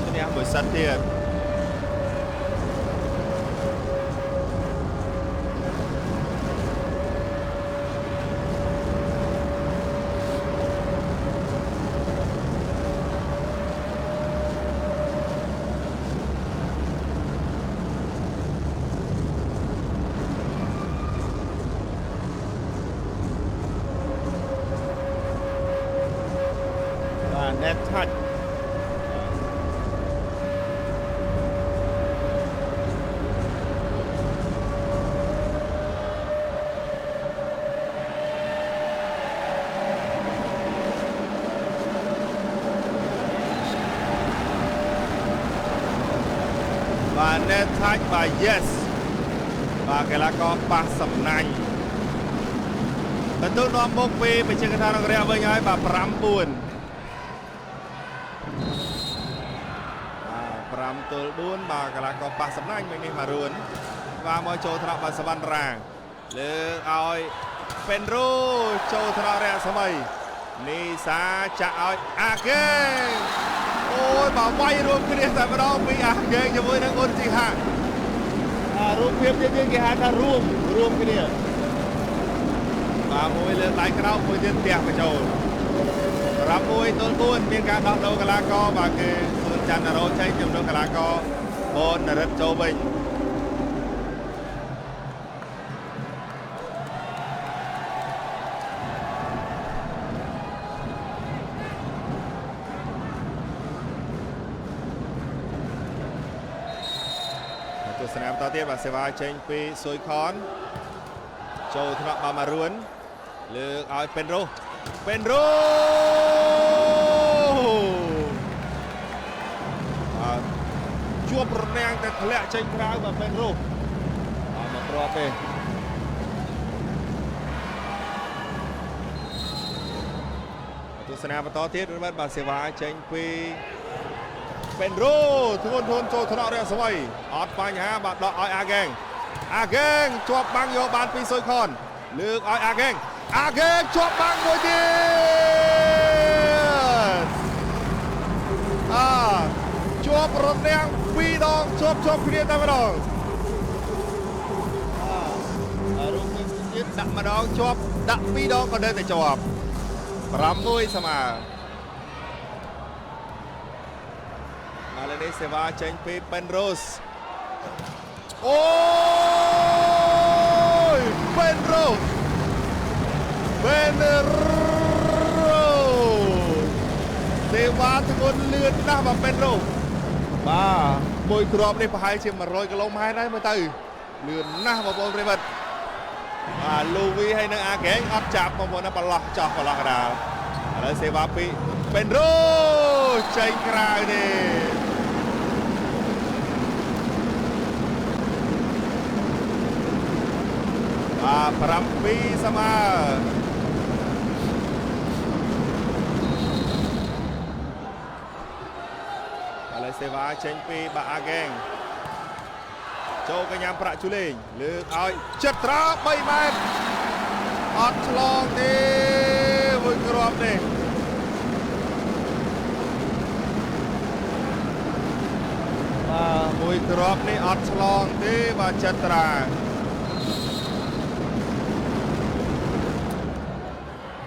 ឈ្នះមួយសិតទៀត បាទ net touch បាទ net touch បាទ yes បាទកីឡាករប៉ះសំណាញ់បន្ទុកនាំមុខពីបច្ចេកថានរៈវិញហើយបាទ5 4 5-4បាទកីឡាករប៉ះសំណាញ់មិញនេះម៉ារួនបាទមកចូលថ្នាក់បាទសវណ្ណរាលើកឲ្យពេនរូចូលថ្នាក់រស្មីនីសាចាក់ឲ្យអាកេអូយបាទវាយរួមគ្នាតែម្ដងពីអាកេជាមួយនឹងអ៊ុនជីហា រូបភាពទៀតគេហៅថារួមរួមគ្នា បាទមួយលើកដៃក្រោមមួយទៀតផ្ទះបញ្ចូល6-4មានការដោះដូរកីឡាករបាទគឺសួនច័ន្ទរោចេញជំនួសកីឡាករបននរិទ្ធចូលវិញទស្សនាបន្តទៀតបាទសេវាចេញពីស៊ុយខនចូលថ្នាក់បាទម៉ារួនលើកឲ្យពេនរ៉ូពេនរ៉ូបាទជួបរនាំងតែធ្លាក់ចេញក្រៅបាទពេនរ៉ូអត់មកគ្រាប់ទេទស្សនាបន្តទៀតបាទសេវាចេញពីពេនរ៉ូធ្ងន់ធ្ងន់ចូលថ្នាក់រស្មីអត់បញ្ហាបាទដកឲ្យអាកេងអាកេងជាប់បាំងយកបានពីស៊ុយខនលើកឲ្យអាកេងអាកេងជាប់បាំងមួយទៀតជាប់រនាំងពីរដងជាប់ជាប់គ្នាតែម្ដងរូបនេះទៀតដាក់ម្ដងជាប់ដាក់ពីរដងក៏នៅតែជាប់6ស្មើមកលើនេះសេវាចេញពីពេនរ៉ូសអូយពេនរ៉ូសពេនរ៉ូសេវាធ្ងន់លឿនណាស់បាទពេនរ៉ូបាទមួយគ្រាប់នេះប្រហែលជា100គីឡូម៉ែត្រដែរមើលទៅលឿនណាស់បងប្អូនប្រិយមិត្តបាទលូវីហើយនឹងអាកេងអត់ចាប់បងប្អូនណាប្រឡោះចោះប្រឡោះកដាលឥឡូវសេវាពីពេនរ៉ូចេញក្រៅទេបាទ7ស្មើឥឡូវសេវាចេញពីបាអាកេងចូលកញ្ញាប្រាក់ជូលេងលើកឲ្យចិត្តត្រា3ម៉ែត្រអត់ឆ្លងទេមួយគ្រាប់នេះបាទមួយគ្រាប់នេះអត់ឆ្លងទេបាទចិត្តត្រា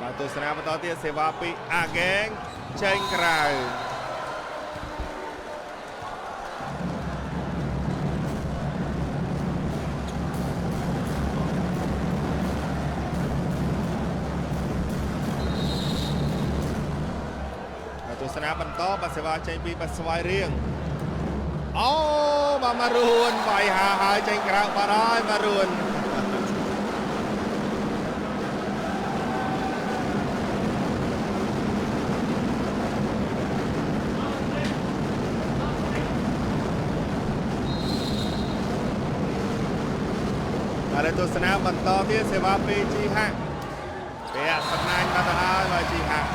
បាទទស្សនាបន្តទៀតសេវាពីអាកេងចេញក្រៅទស្សនាបន្តបាទសេវាចេញពីបាទស្វាយរៀងអូបាទម៉ារួនវាយហាហើយចេញក្រៅបាទហើយម៉ារួនបាទទស្សនាបន្តទៀតសេវាពីជីហាក់ពាក់សំណាញ់បាទហើយបាទជីហាក់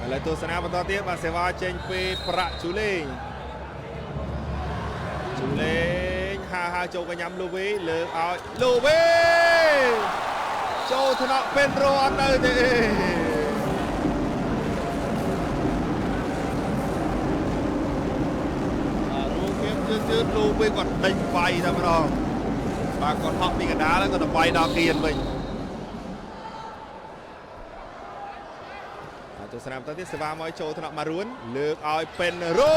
ឥឡូវទស្សនាបន្តទៀតបាទសេវាចេញពីប្រាក់ជូលេងជូលេងហាហាចូលកញ្ញាំលូវីលើកឲ្យលូវីចូលថ្នាក់ពេនរ៉ូអត់នៅទេរូបភាពជឿជឿលូវីគាត់ដេញវាយតែម្ដងបាទគាត់ហក់ពីកណ្ដាលហើយគាត់ទៅវាយដល់គៀនវិញទស្សនាបន្តទៀតសេវាមកចូលថ្នាក់ម៉ារួនលើកឲ្យពេនរ៉ូ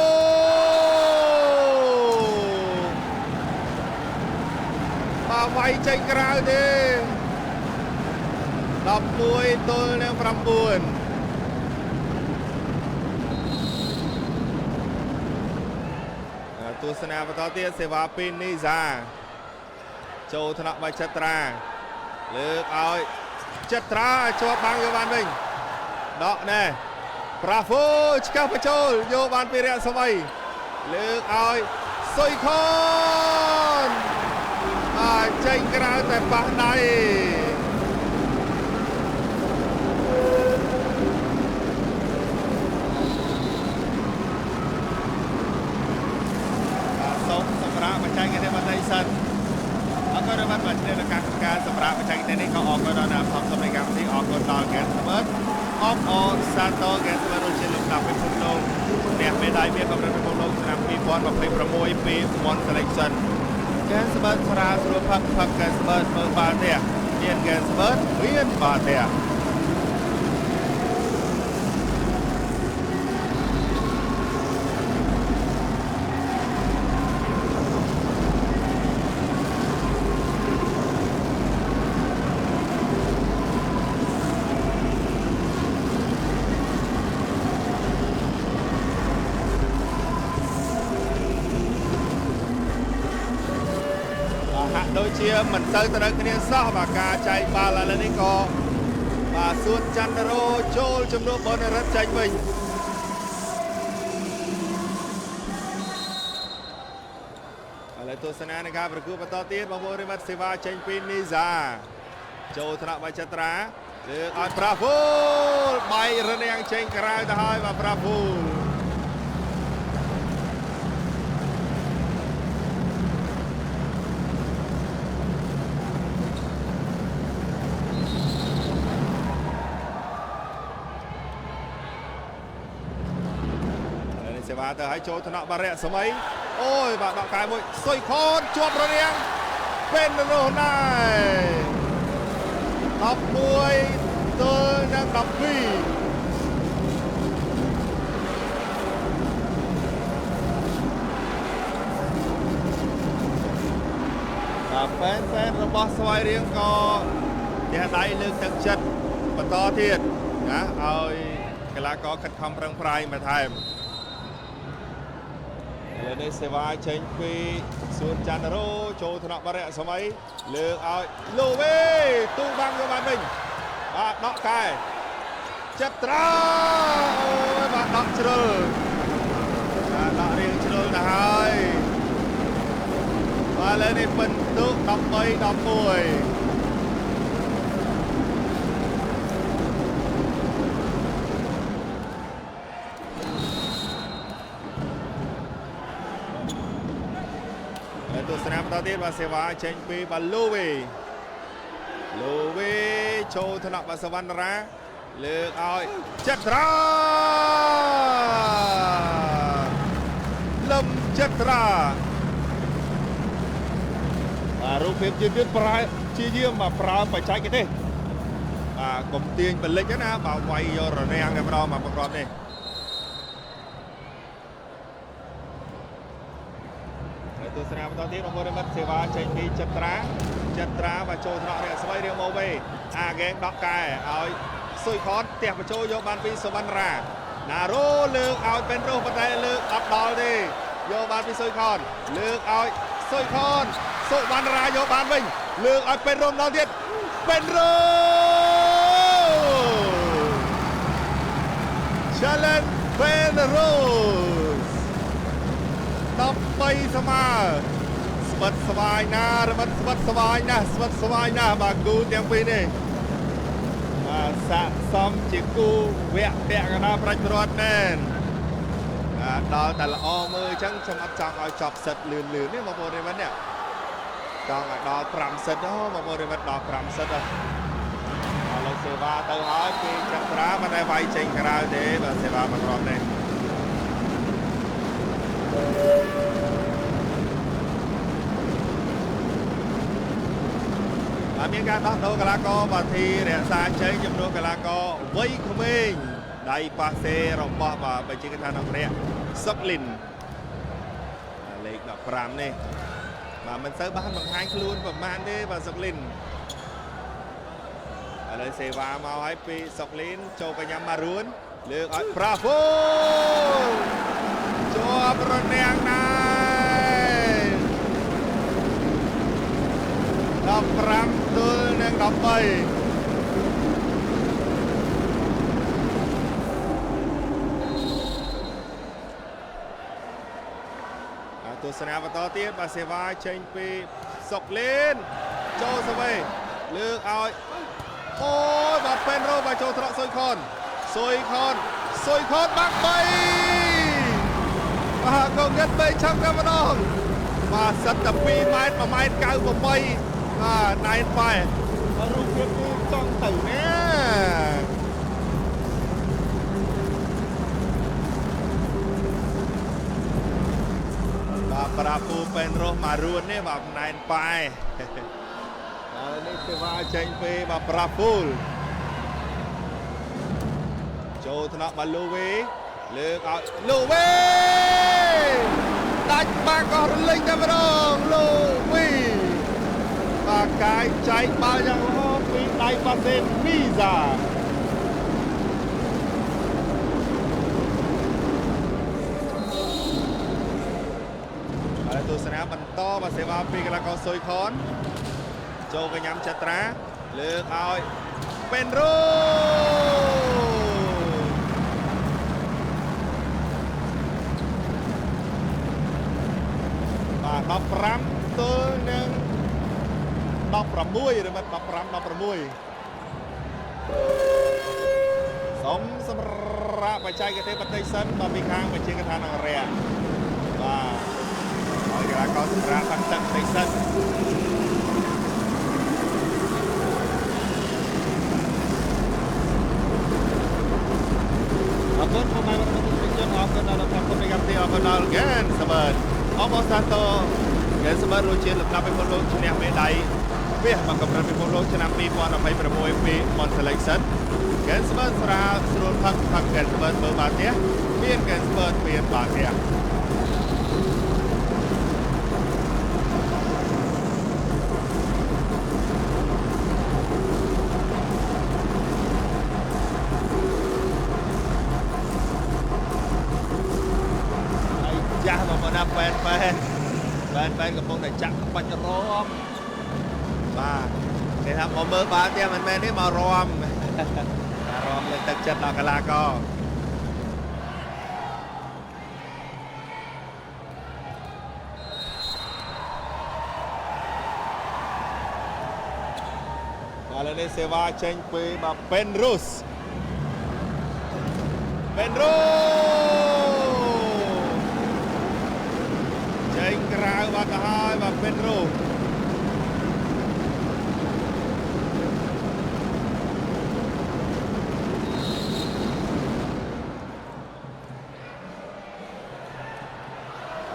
បាទវាយចេញក្រៅទេ11ទល់នឹង9ទស្សនាបន្តទៀតសេវាពីនីសាចូលថ្នាក់បាចិត្រាលើកឲ្យចិត្រាជាប់បាំងយកបានវិញដកណែប្រាហ្វូឆ្កឹះបញ្ចូលយកបានពីរស្មីលើកឲ្យសុយខនបាទ ញក្រៅតែប៉ះដៃសូមសម្រាប់បច្ចេកទេសបន្តិចសិនអរគុណបាទបាទជាការការសម្រាប់បច្ចេកទេសនេះក៏អរគុណដល់អ្នកផ្សព្វផ្សាយនៃកម្មវិធីអរគុណដល់ហ្គេនស្មើអបអរសាទរហ្គេនស្មើរសជាតិលំដាប់ពិភពលោកអ្នកមេដាយមាសកម្រិតពិភពលោកឆ្នាំ2026ពី Mon Selection ហ្គេនស្មើស្រាស្រួលផឹកផឹកហ្គេនស្មើមើលបាល់ទេមានហ្គេនស្មើមានបាល់ទេដូចជាមិនសូវត្រូវគ្នាសោះបាទការចែកបាល់ឥឡូវនេះក៏បាទសួនចន្ទរោចូលជំនួសបនរិទ្ធចេញវិញឥឡូវទស្សនានៃការប្រកួតបន្តទៀតបងប្អូនរិមត្តសេវាចេញពីនីសាចូលថ្នាក់បច្ចិត្រាលើកឲ្យប្រាហ្វូលបែករនាងចេញក្រៅទៅហើយបាទប្រាហ្វូលសេវាទៅឲ្យចូលថ្នាក់បារៈសម័យអូយបាទដកកាយមួយសុយខនជាប់រនាងពេនរស់ដែរ11ទល់នឹង12បាទហ្វេនរបស់ស្វាយរៀងក៏ទះដៃលើកទឹកចិត្តបន្តទៀតណាឲ្យកីឡាករខិតខំប្រឹងប្រែងបន្ថែមឥឡូវនេះសេវាចេញពីសួនចន្ទរោចូលថ្នាក់បរិយសម័យលើកឲ្យលូវេទូបាំងយកបានវិញបាទដកកែចិត្តត្រាអូយបាទដកជ្រុលបាទដករៀងជ្រុលទៅហើយបាទឥឡូវនេះពិន្ទុ13 11ទស្សនាបន្តទៀតបាទសេវាចេញពីបាទលូវីចូលថ្នាក់បាទសវណ្ណរាលើកឲ្យចិត្តត្រាលំចិត្តត្រាបាទរូបភាពយឺតៗប្រែជាយាមបាទប្រើបច្ចេកទេសបាទកុំទាញបលិចណាបាទវាយយករនាំងតែម្ដងបាទប្រកបនេះទស្សនាបន្តទៀតបងប្អូនមិត្តសេវាចេញពីចិត្តត្រាបាទចូលថ្នាក់រកស្វ័យរៀងមកវិញអាហ្គេងដកកែឲ្យសុយខនផ្ទះបញ្ចូលយកបានពីសវណ្ណរាណារ៉ូលើកឲ្យពេនរស់ប៉ុន្តែលើកអត់ដល់ទេយកបានពីសុយខនលើកឲ្យសុយខនសុវណ្ណរាយកបានវិញលើកឲ្យពេនរស់ម្ដងទៀតពេនរស់ Challenge ពេនរស់13ស្មើស្វិតស្វាយណារមិតស្វិតស្វាយណាស់ស្វិតស្វាយណាស់បាទគូទាំងពីរនេះបាទស័កសមជាគូវគ្គពាក់កណ្ដាលប្រាច់ព្រាត់មែនបាទដល់តែល្អមើលអញ្ចឹងខ្ញុំអត់ចង់ឲ្យចប់សិតលឿនលឿននេះបងប្អូនរិមត្តនេះចង់ឲ្យដល់5សិតហ៎បងប្អូនរិមត្តដល់5សិតហ៎ឥឡូវសេវាទៅហើយពីចត្រាមិនได้វាយចេញក្រៅទេបាទសេវាមកក្រុមនេះបាទមានការដោះដូរកីឡាករបាទធីរក្សាជ័យចំនួនកីឡាករវ័យក្មេងដៃប៉ាសេរបស់បាទបច្ចេកដ្ឋានអង្គរៈសុកលីនលេខ15នេះបាទមិនសូវបានបង្ហាញខ្លួនប្រហែលទេបាទសុកលីនឥឡូវសេវាមកហើយពីសុកលីនចូលកញ្ញាម៉ារួនលើកឲ្យប្រាហ្វូជាប់រនាំងដែរ15ទល់នឹង13ទស្សនាបន្តទៀតបាទសេវាចេញពីសុកលីន ចូលសវេលើកឲ្យអូយបាទពេនរ៉ូបាទចូលត្រកសុយខនសុយខនសុយខនបាក់3បាទកងកិត3ឆឹងតែម្ដងបាទសិតតែ2ម៉ែត្រ1ម៉ែត្រ98បាទណៃប៉ែរូបភាពគឺចង់ទៅណាបាទប្រាពូពេនរស់មករួននេះបាទណែនប៉ែហើយនេះសេវាចេញពីបាទប្រាពូលចូលថ្នាក់បាទលូវីលើកឲ្យលូវីដាច់បាក់ក៏រលីងតែម្ដងលូវីបាទកាយចែកបាល់យ៉ាងល្អពីដៃប៉ាសេមីសាហើយទស្សនាបន្តបាទសេវាពីកីឡាករសុយខនចូលកញ្ញាំចត្រាលើកឲ្យពេនរ៉ូបាទ15ទល់នឹង16ឬមិន15 16សុំសម្រាប់បច្ចេកទេសបន្តិចសិនបាទពីខាងវិទ្យាស្ថានអង្គរៈបាទហើយកីឡាករសម្រាប់បន្តិចសិនអរគុណពុកម៉ែបងប្អូនទស្សនិកជនអរគុណដល់លោកគុំនៃកម្មវិធីអរគុណដល់ហ្គេនសបឺតអបអរសាទរហ្គេនសបឺតរសជាតិលំដាប់ពិភពលោកឈ្នះមេដាយមាសមកកម្រិតពិភពលោកឆ្នាំ2026ពី Mon Selection ហ្គេនសបឺតស្រាលស្រួលផឹកផឹកហ្គេនសបឺតមើលបាល់ទះមានហ្គេនសបឺតមានបាល់ទះចាស់បងប្អូនណាប៉ែនប៉ែនប៉ែនប៉ែនកំពុងតែចាក់ក្បាច់រំបាទគេថាមកមើលបាល់ទៀតមិនមែនទេមករំរំលើកទឹកចិត្តដល់កីឡាករបាទឥឡូវនេះសេវាចេញពីបាទពេនរុសពេនរុសចេញក្រៅបាត់ទៅហើយបាទពេនរុស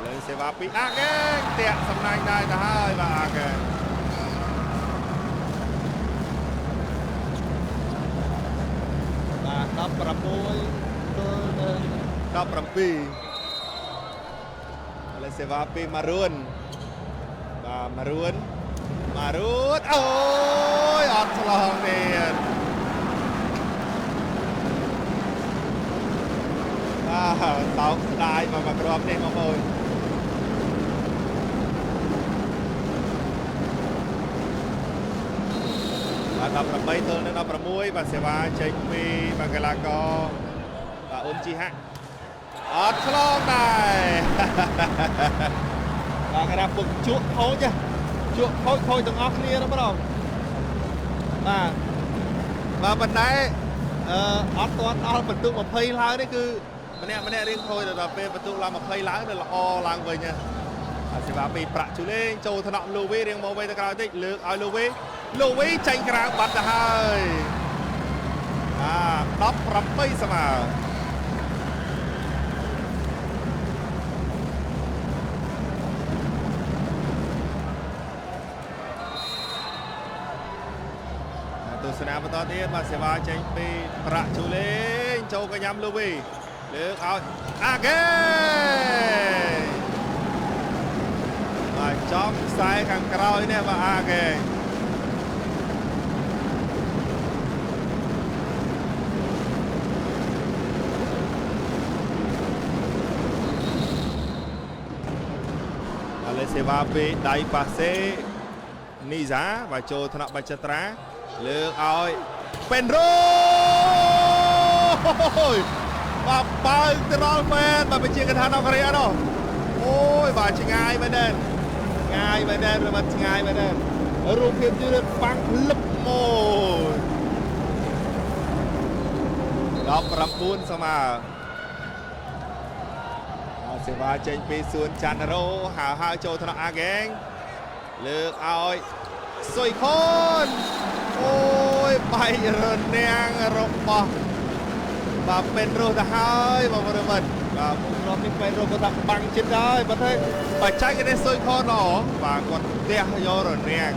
លើសេវាពីអាកេងតាក់សំណាញ់ដែរទៅហើយបាទអាកេងបាទ16ទល់នឹង17ឥឡូវសេវាពីម៉ារួនបាទម៉ារួនម៉ារួនអូយអត់ឆ្លងទៀតបាទតោកស្ដាយមកគ្រាប់នេះបងប្អូនបាទ18ទល់នឹង16បាទសេវាចេញពីបាទកីឡាករបាទអ៊ុនជីហាក់អត់ឆ្លងដែរបាទគេថាពុកជក់ខូចជក់ខូចខូចទាំងអស់គ្នាណាបងបាទបាទប៉ុន្តែអត់ទាន់ដល់បន្ទុក20ឡើងនេះគឺម្នាក់ម្នាក់រៀងខូចដល់ពេលបន្ទុកឡើង20ឡើងទៅល្អឡើងវិញបាទសេវាពីប្រាក់ជូលេងចូលថ្នាក់លូវីរៀងមកវិញទៅក្រោយតិចលើកឲ្យលូវីលូវីចេញក្រៅបាត់ទៅហើយបាទ18ស្មើទស្សនាបន្តទៀតបាទសេវាចេញពីប្រាក់ជូលេងចូលកញ្ញាំលូវីលើកឲ្យអាកេបាទចំខ្សែខាងក្រោយនេះបាទអាកេ សេវាពីដៃប៉ាសេនីសាបាទចូលថ្នាក់បច្ចិត្រាលើកឲ្យពេនរ៉ូបាទបើកទៅដល់មែនបាទបញ្ជាកថាដល់កូរ៉េនោះអូយបាទឆ្ងាយមែនទេឆ្ងាយមែនទេបាទឆ្ងាយមែនទេ រូបភាពយឺតបាំងលឹបមួយ19ស្មើសេវាចេញពីសួនច័ន្ទរោហៅហៅចូលថ្នាក់អាហ្គេងលើកឲ្យសុយខុនអូយបែករនាំងរបស់បាទពេនរស់ទៅហើយបងប្រុសមិត្តបាទមុខរំនេះពេនរស់គាត់ថាបាំងចិត្តហើយបើទេបច្ចេកទេសសុយខុនល្អបាទគាត់ផ្ទះយករនាំង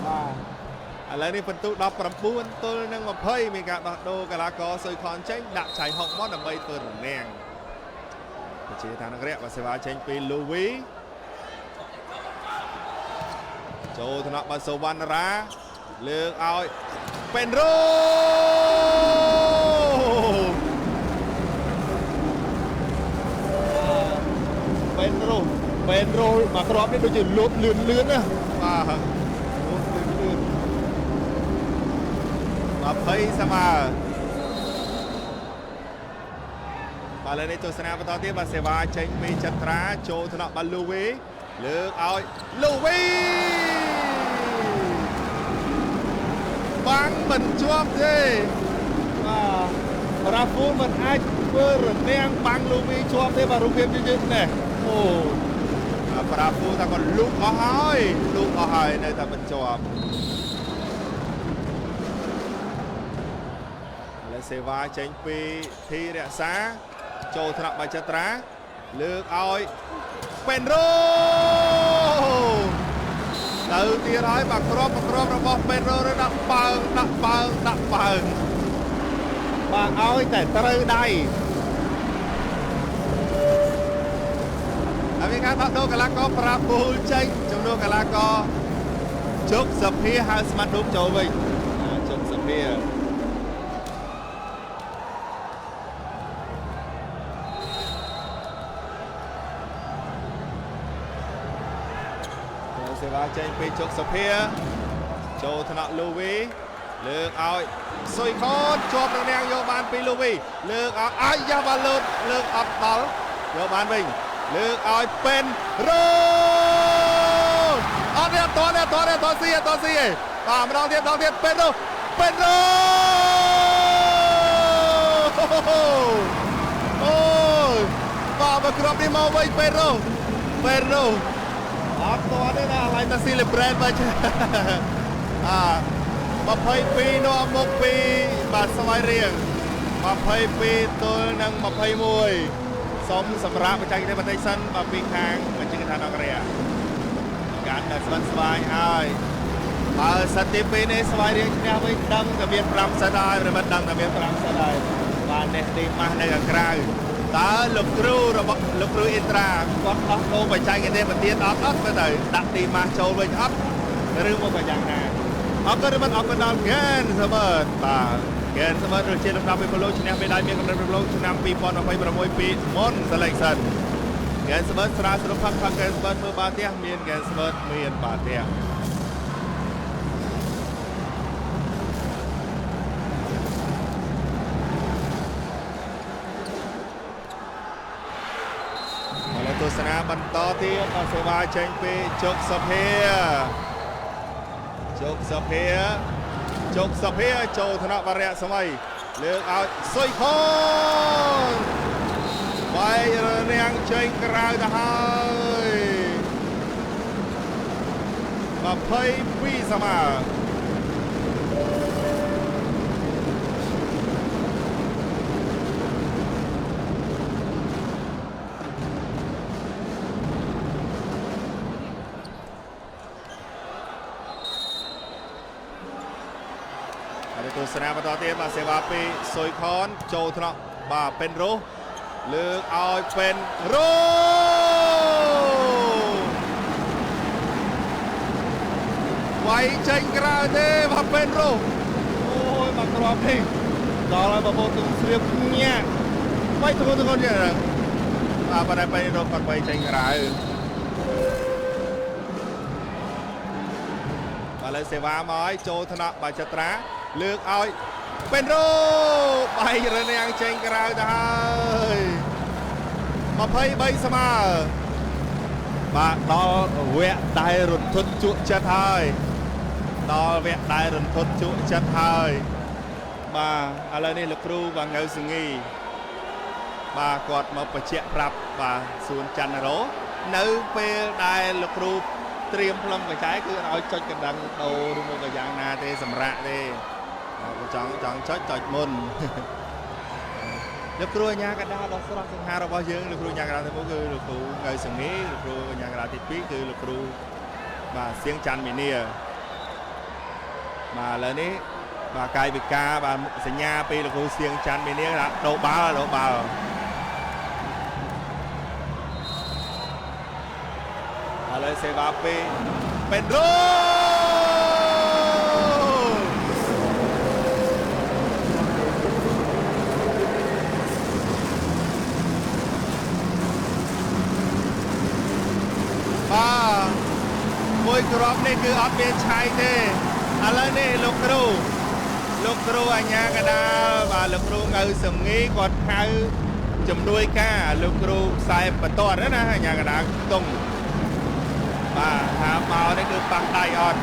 បាទឥឡូវនេះពិន្ទុ19ទល់នឹង20មានការដោះដូរកីឡាករសុយខុនចេញដាក់ឆៃហុកមកដើម្បីធ្វើរនាំងវិជាឋានរៈបាទសេវាចេញពីលូវីចូលថ្នាក់បាទសុវណ្ណរាលើកឲ្យពេនរ៉ូ ពេនរ៉ូពេនរ៉ូមកគ្រាប់នេះដូចជាលោតលឿនលឿនណាបាទលោតលឿនលឿន20ស្មើបាទឥឡូវនេះទស្សនាបន្តទៀតបាទសេវាចេញពីចត្រាចូលថ្នាក់បាទលូវីលើកឲ្យលូវីបាំងមិនជាប់ទេបាទរ៉ាហ្វូលមិនអាចធ្វើរនាំងបាំងលូវីជាប់ទេបាទរូបភាពយឺតៗនេះអូប្រាហ្វូលតែក៏លូកអស់ហើយលូកអស់ហើយនៅតែមិនជាប់ឥឡូវសេវាចេញពីធីរក្សាចូលថ្នាក់បាចត្រាលើកឲ្យពេនរ៉ូទៅទៀតហើយបាទគ្រាប់របស់ពេនរ៉ូដាក់បើងដាក់បើងដាក់បើងបាទឲ្យតែត្រូវដៃហើយមានការដោះដូរកីឡាករប្រាពូលចេញចំនួនកីឡាករជុកសភាហៅស្មាត់ឌូបចូលវិញជុកសភាសេវាចេញពីជុកសភាចូលថ្នាក់លូវីលើកឲ្យសុយខុនជាប់រនាំងយកបានពីលូវីលើកឲ្យអាយ៉ាបាលូតលើកអត់ដល់យកបានវិញលើកឲ្យពេនរ៉ូអត់ទេអត់តទេអត់ទេអត់ស៊ីអត់ស៊ីទេបាទម្ដងទៀតម្ដងទៀតពេនរ៉ូពេនរ៉ូអូយបាទមកគ្រាប់នេះមកវិញពេនរ៉ូពេនរ៉ូអត់តទេណាឡើយតែ celebrate វិញអា22នាំមុខពីបាទស្វាយរៀង22ទល់នឹង21សូមសម្រាប់បច្ចេកទេសបន្តិចសិនបាទពីខាងបច្ចេកទេសអង្គរៈកាន់តែស្វិតស្វាញហើយបើសិតទី2នេះស្វាយរៀងឈ្នះវិញដឹងតែមាន5សិតហើយប្រិមត្តដឹងតែមាន5សិតហើយបាទនេះទីម៉ាស់នៅខាងក្រៅតើលោកគ្រូរបស់លោកគ្រូអ៊ីត្រាគាត់ដោះដូរបច្ចេកទេសបន្ទាតអត់អត់មើលទៅដាក់ទីម៉ាស់ចូលវិញអត់ឬមកក៏យ៉ាងណាអរគុណអរគុណដល់ហ្គេនសមើតបាទហ្គេនសមើតរសជាតិលំដាប់ពិភពលោកឈ្នះមេដាយមានកម្រិតពិភពលោកឆ្នាំ2026ពីមុន selection ហ្គេនសមើតស្រាលស្រុកផឹកផឹកហ្គេនសមើតធ្វើបាផ្ទះមានហ្គេនសមើតមានបាផ្ទះទស្សនាបន្តទៀតបាទសេវាចេញពីជុកសភាជុកសភាជុកសភាចូលថ្នាក់វរៈសម័យលើកឲ្យសុយខុនបែករនាំងចេញក្រៅទៅហើយ22ស្មើទស្សនាបន្តទៀតបាទសេវាពីសុយខនចូលថ្នាក់បាទពេនរ៉ូលើកឲ្យពេនរ៉ូវាយចេញក្រៅទេបាទពេនរ៉ូ អូយមកគ្រាប់នេះដល់ហើយបងប្អូនទាំងស្រៀបញាក់ វាយធ្ងន់ធ្ងរទៀតបាទប៉ុន្តែពេនរ៉ូគាត់វាយចេញក្រៅបាទលើសេវាមកឲ្យចូលថ្នាក់បាទចត្រាលើកឲ្យពេនរ៉ូបែករនាំងចេញក្រៅទៅហើយ23ស្មើ បាទដល់វគ្គដែលរន្ធត់ជក់ចិត្តហើយដល់វគ្គដែលរន្ធត់ជក់ចិត្តហើយបាទឥឡូវនេះលោកគ្រូបាទងៅសងីបាទគាត់មកបញ្ជាក់ប្រាប់បាទសួនច័ន្ទរោនៅពេលដែលលោកគ្រូត្រៀមផ្លុំកញ្ចែគឺឲ្យចុចកណ្ដឹងដូរឬមួយក៏យ៉ាងណាទេសម្រាប់ទេចង់ចង់ចុចចុចមុនលោកគ្រូអាញាកដាដ៏ស្រស់សង្ហារបស់យើងលោកគ្រូអាញាកដាទី1គឺលោកគ្រូងៅសងីលោកគ្រូអាញាកដាទី2គឺលោកគ្រូបាទសៀងច័ន្ទមីនាបាទឥឡូវនេះបាទកាយវិការបាទសញ្ញាពីលោកគ្រូសៀងច័ន្ទមីនាថាដូរបាល់ដូរបាល់ឥឡូវសេវាពីពេនរូបាទមួយគ្រាប់នេះគឺអត់មានឆៃទេឥឡូវនេះលោកគ្រូអាញាកដាលបាទលោកគ្រូងៅសំងីគាត់ហៅជំនួយការលោកគ្រូខ្សែបន្ទាត់ណាអាញាកដាលខ្ទង់បាទថាមកនេះគឺប៉ះដៃអត់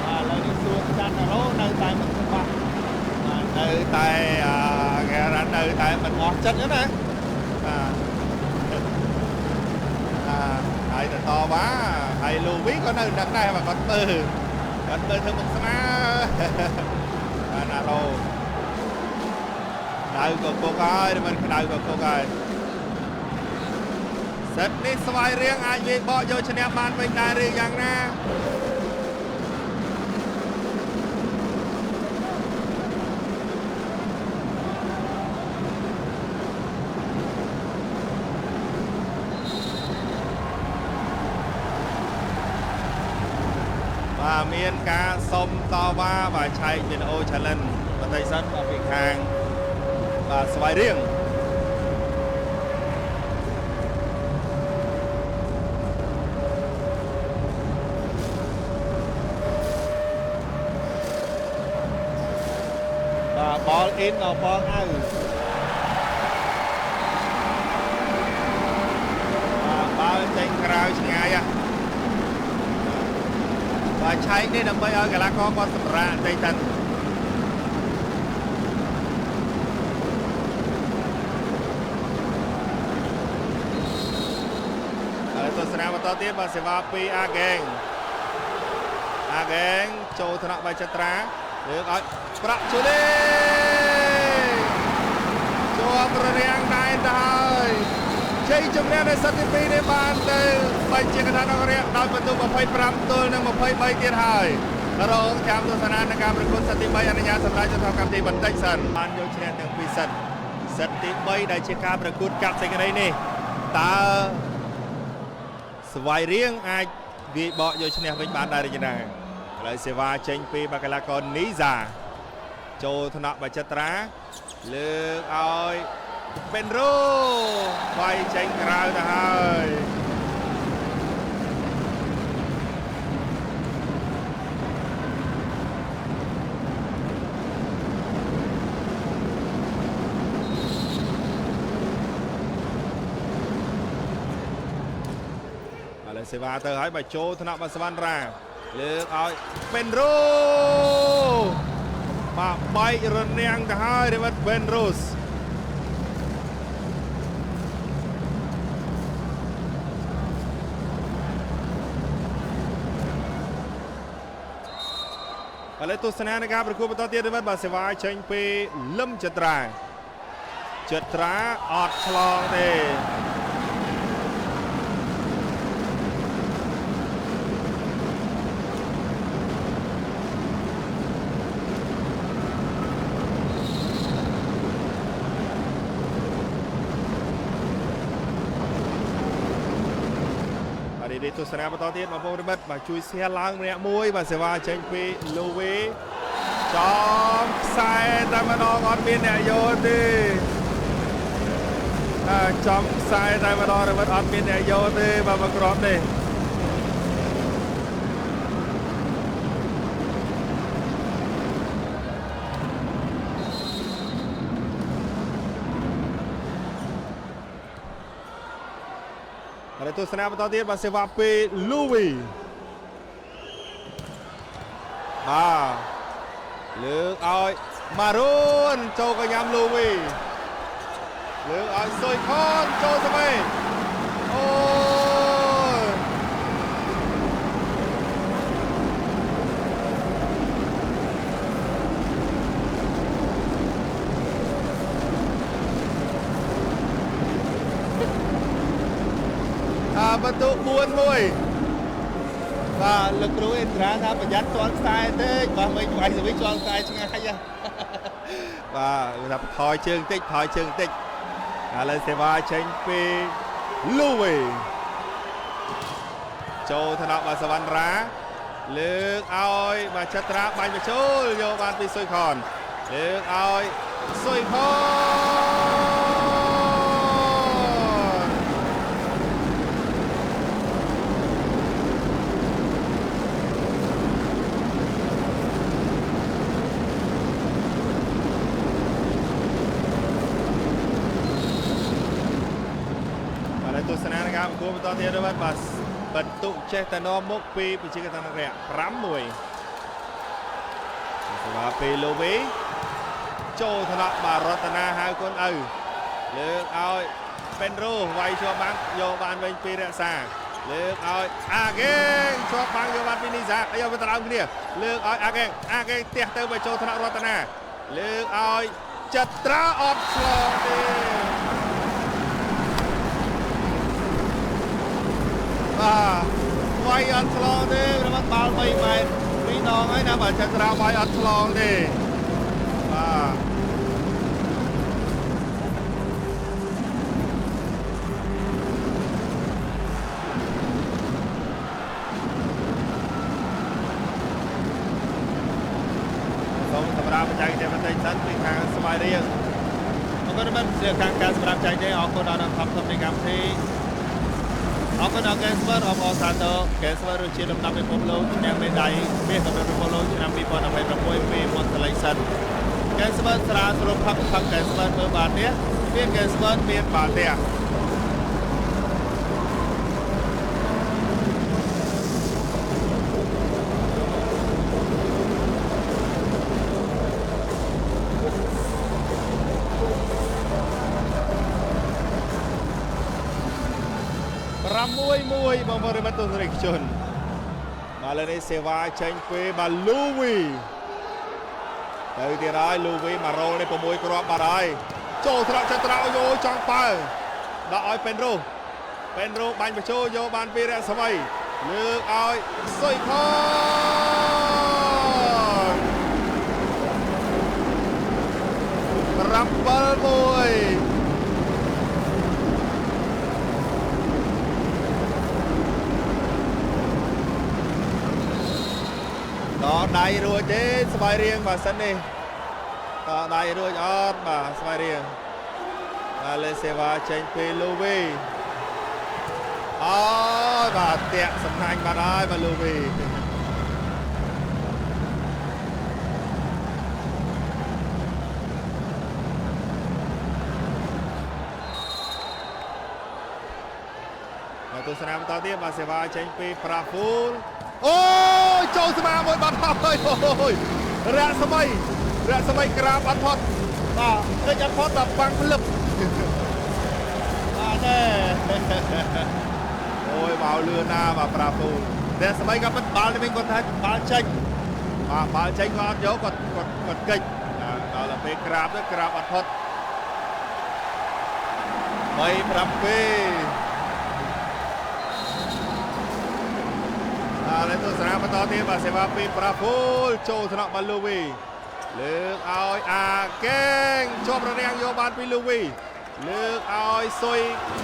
បាទឥឡូវនេះសួនច័ន្ទរោនៅតែមិនច្បាស់បាទនៅតែគេថានៅតែមិនអស់ចិត្តណាបាទហើយទៅតវ៉ាហើយលូវីក៏នៅនឹងដែរបាទគាត់មើលធ្វើមុខស្មាបាទណារ៉ូដៅក៏ពុកហើយមិនក្តៅក៏ពុកហើយសិតនេះស្វាយរៀងអាចវាយបកយកឈ្នះបានវិញដែរឬយ៉ាងណាបាទមានការសុំតវ៉ាបាទឆែកវីដេអូ challenge បន្តិចសិនបាទពីខាងបាទស្វាយរៀងបាទបលអ៊ីនដល់បលអៅបាទបាល់ចេញក្រៅឆ្ងាយហ៎បាទឆែកនេះដើម្បីឲ្យកីឡាករគាត់សម្រាកបន្តិចទៅហើយទស្សនាបន្តទៀតបាទសេវាពីអាហ្គេងចូលថ្នាក់បាយចត្រាលើកឲ្យប្រាក់ជូលីជាប់ររាំងដែរទៅហើយជ័យជំនះនៅសិតទី2នេះបានទៅបីជាកណ្ដាលអង្គរៈដោយពិន្ទុ25ទល់នឹង23ទៀតហើយរងចាំទស្សនាในការប្រកួតសិតទី3អនុញ្ញាតសម្រាប់ចតុកម្មទីបន្តិចសិនបានយកឈ្នះទាំងពីរសិតសិតទី3ដែលជាការប្រកួតកាត់សេចក្តីនេះតើស្វាយរៀងអាចវាយបកយកឈ្នះវិញបានដែរឬយ៉ាងណាឥឡូវសេវាចេញពីបាកីឡាករនីសាចូលថ្នាក់បចិត្រាលើកឲ្យពេនរូវាយចេញក្រៅទៅហើយឥឡូវសេវាទៅហើយបើចូលថ្នាក់បសវណ្ណរាលើកឲ្យពេនរូបាទបែករនាំងទៅហើយរិវត្តពេនរូសឥឡូវទស្សនានៃការប្រកួតបន្តទៀតរិវត្តបាទសេវាចេញពីលឹមចត្រាអត់ឆ្លងទេទស្សនាបន្តទៀតបងប្អូនរិមិតបាទជួយ share ឡើងម្នាក់មួយបាទសេវាចេញពីលូវីចំខ្សែតែម្ដងអត់មានអ្នកយកទេចំខ្សែតែម្ដងរិមិតអត់មានអ្នកយកទេបាទមកគ្រាប់នេះ ហើយទស្សនាបន្តទៀតបាទសេវាពីលូវីបាទលើកឲ្យម៉ារូនចូលកញ្ញាំលូវីលើកឲ្យសុយខនចូលសមីអូយអាបន្ទុក4-1បាទលោកគ្រូអេត្រាថាប្រយ័ត្នជាន់ខ្សែតិចបាទមិនវាយសវិជាន់ខ្សែឆ្ងាយបាទថាថយជើងតិចថយជើងតិចឥឡូវសេវាចេញពីលូវីចូលថ្នាក់បាទសវណ្ណរាលើកឲ្យបាទចត្រាបាញ់បញ្ចូលយកបានពីសុយខនលើកឲ្យសុយខនទស្សនាការប្រកួតបន្តទៀតបាទបន្ទុកចេះតែនាំមុខពីប្រជាកតានរៈ5-1សម្រាប់ពីលូវីចូលថ្នាក់បាទរតនាហៅកូនឪលើកឲ្យពេនរូវាយជាប់បាំងយកបានវិញពីរក្សាលើកឲ្យអាកេងជាប់បាំងយកបានពីនីសាយកទៅដើមគ្នាលើកឲ្យអាកេងអាកេងទះទៅไปចូលថ្នាក់រតនាលើកឲ្យចត្រាអត់ឆ្លងទេបាទវាយអត់ឆ្លងទេប្រហែលបាល់3ម៉ែត្រពីរដងហើយណាបាទចត្រាវាយអត់ឆ្លងទេបាទសូមសម្រាប់បច្ចេកទេសបន្តិចសិនពីខាងស្វាយរៀងអរគុណបាទជាខាងការសម្រាប់ចែកទេអរគុណដល់ថប់នៃកម្មវិធីអរគុណដល់កែស្វើអបអរសាទរកែស្វើរសជាតិលំដាប់ពិភពលោកឈ្នះមេដាយមាសកម្រិតពិភពលោកឆ្នាំ2026ពីមុនសលេចសិនកែស្វើស្រាស្រូបផឹកផឹកកែស្វើមើលបាទេមានកែស្វើមានបាទេ6-1បងប្អូនទស្សនិកជនបាទលើនេះសេវាចេញពីបាទលូវីទៅទៀតហើយលូវីមករ៉ូលនេះ6គ្រាប់បាទហើយចូលត្រកចត្រាយោចង់ប៉ើដាក់ឲ្យពេនរូពេនរូបាញ់បញ្ចូលយកបានពីរស្មីលើកឲ្យសុយខន7-1តដៃរួចទេស្វាយរៀងបាទសិននេះតដៃរួចអត់បាទស្វាយរៀងបាទលេសេវាចេញពីលូវីអូបាទតាក់សំណាញ់បាទហើយបាទលូវីបាទទស្សនាបន្តទៀតបាទសេវាចេញពីប្រាហ្វូលអូយចូលស្មាមួយបាត់ហើយអូយរៈស្មីក្រាបអត់ផុតបាទតិចអត់ផុតបាទបាំងភ្លឹបបាទទេអូយបោលឿនណាបាទប្រាពូរៈស្មីក៏ពិតបាល់នេះវិញគាត់ថាបាល់ចេញបាទបាល់ចេញគាត់អត់យកគាត់គាត់កិច្ចដល់ទៅពេលក្រាបទៅក្រាបអត់ផុត3-7ឥឡូវទស្សនាបន្តទៀតបាទសេវាពីប្រាហ្វូលចូលថ្នាក់បាទលូវីលើកឲ្យអាកេងជាប់ររាំងយកបានពីលូវីលើកឲ្យសុយ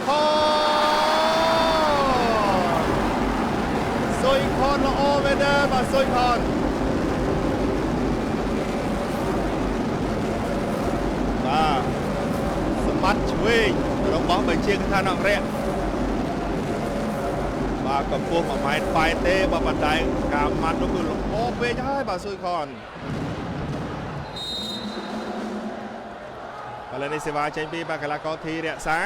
ខនសុយខនល្អមែនទេបាទសុយខនបាទសម្បត្តិឆ្វេងរបស់បញ្ជាកថានរៈបាទកម្ពស់1.8ម៉ែត្រទេបាទប៉ុន្តែការម៉ាត់នោះគឺល្អពេកហើយបាទសុយខនឥឡូវនេះសេវាចេញពីបាទកីឡាករធីរក្សា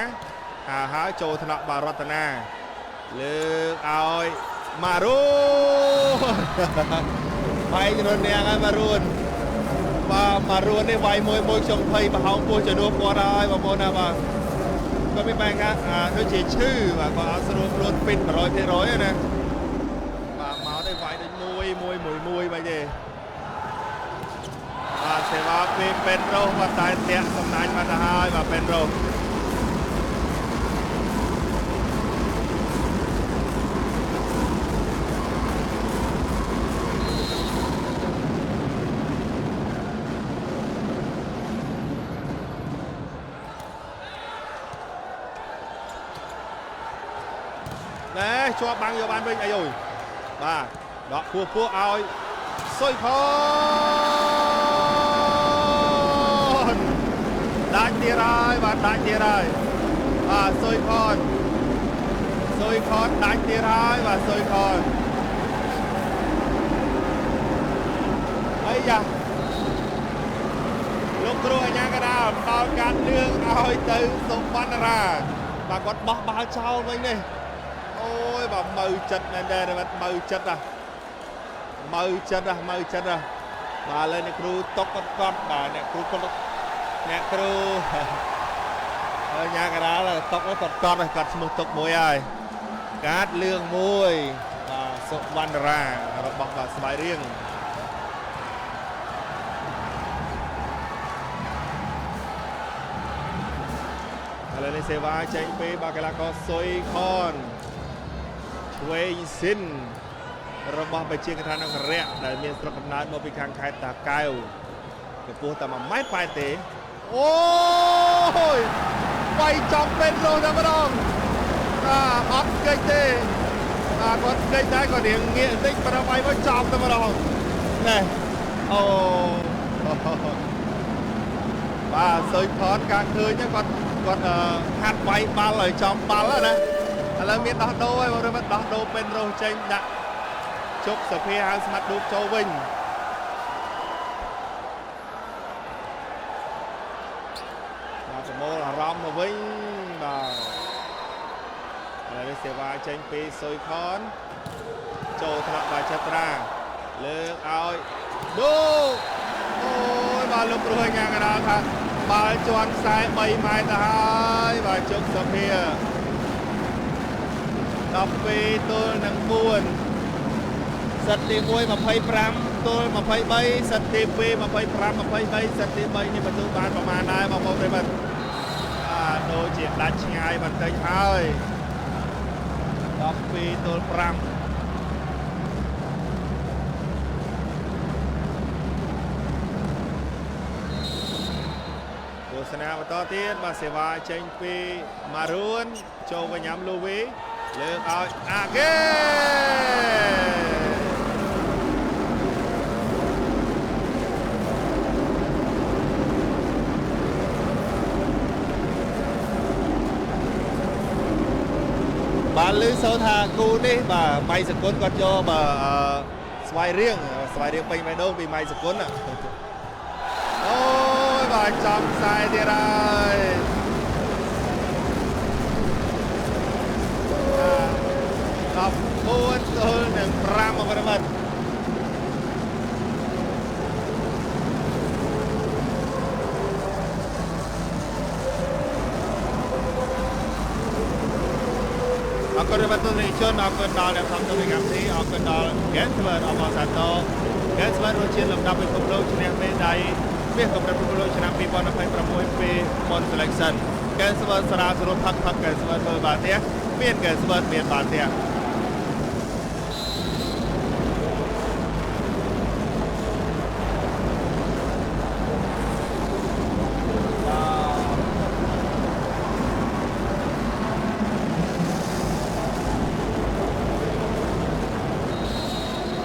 ហាហើយចូលថ្នាក់បាទរតនា លើកឲ្យម៉ារូន បាយរនាងហើយម៉ារូនបាទម៉ារូននេះវាយមួយមួយខ្ញុំភ័យប្រហោងពោះជំនួសគាត់ហើយបងប្អូនណាបាទគាត់មានបញ្ហាដូចជាឈឺបាទគាត់អត់ស្រួលខ្លួនពី100%ទេណាបាទមកទេវាយដូចមួយមួយមួយមួយបែបទេបាទសេវាពីពេនរ៉ូបាទតែតាក់សំណាញ់មកទៅហើយបាទពេនរ៉ូណែជាប់បាំងយកបានវិញអាយយបាទដកពោះពោះឲ្យសុយផនដាច់ទៀតហើយបាទដាច់ទៀតហើយបាទសុយផនសុយផនដាច់ទៀតហើយបាទសុយផនអីយ៉ាលោកគ្រូអញ្ញាកដាលផ្ដល់ការលឿងឲ្យទៅសុវណ្ណរាបាទគាត់បោះបាល់ចោលវិញនេះអូយបាទមើចិត្តមែនដែរបាទមើចិត្តហ่ะមើចិត្តហ่ะមើចិត្តហ่ะបាទឥឡូវអ្នកគ្រូតុកគាត់កត់បាទអ្នកគ្រូគាត់អ្នកគ្រូញ៉ាកដាលតុកគាត់កត់គាត់ឈ្មោះតុកមួយហើយកាតលឿងមួយបាទសុវណ្ណរារបស់បាទស្វាយរៀងឥឡូវនេះសេវាចេញពីបាទកីឡាករសុយខនឆ្វេងស៊ីនរបស់ប្រជាកថានគរៈដែលមានស្រុកកំណើតមកពីខាងខេត្តតាកែវកម្ពស់តែ1.8ម៉ែត្រទេអូយវាយចំពេនរោតែម្ដងបាទអត់គេចទេបាទគាត់គេចដែរគាត់រៀងងាកបន្តិចប្រវាយមកចំតែម្ដងណែអូបាទសុយផនការឃើញគាត់គាត់ហាត់វាយបាល់ឲ្យចំបាល់ណាឥឡូវមានដោះដូរហើយបងប្អូនដោះដូរពេនរោចេញដាក់ជប់សភាហៅស្មាត់ឌូបចូលវិញបាទប្រមូលអារម្មណ៍មកវិញបាទឥឡូវនេះសេវាចេញពីសុយខនចូលថ្នាក់បាទចត្រាលើកឲ្យដូអូយបាទលោកគ្រូញ៉ាកដាលថាបាល់ជាន់ខ្សែ3ម៉ែត្រទៅហើយបាទជប់សភា12ទល់នឹង4សិតទី1 25ទល់23សិតទី2 25 23សិតទី3នេះបន្ទុកបានប្រមាណដែរបងប្អូនប្រិយមិត្តបាទដូចជាដាច់ឆ្ងាយបន្តិចហើយ12ទល់5ទស្សនាបន្តទៀតបាទសេវាចេញពីម៉ារូនចូលវិញញ៉ាំលូវីលើកឲ្យអាហ្គេបាទឮសូរថាគូនេះបាទម៉ៃសកុនគាត់យកបាទស្វាយរៀងស្វាយរៀងពេញបេះដូងពីម៉ៃសកុនអូយបាទចំខ្សែទៀតហើយ14ទល់នឹង5បងប្អូនអរគុណដល់ទស្សនិកជនអរគុណដល់អ្នកផ្សព្វផ្សាយកម្មវិធីអរគុណដល់ Gensler អបអរសាទរ Gensler រសជាតិលំដាប់ពិភពលោកឈ្នះមេដាយមាសកម្រិតពិភពលោកឆ្នាំ2026ពី Mon Selection Gensler ស្រាលស្រួលផឹកផឹក Gensler ធ្វើបាល់ទះមាន Gensler មានបាល់ទះ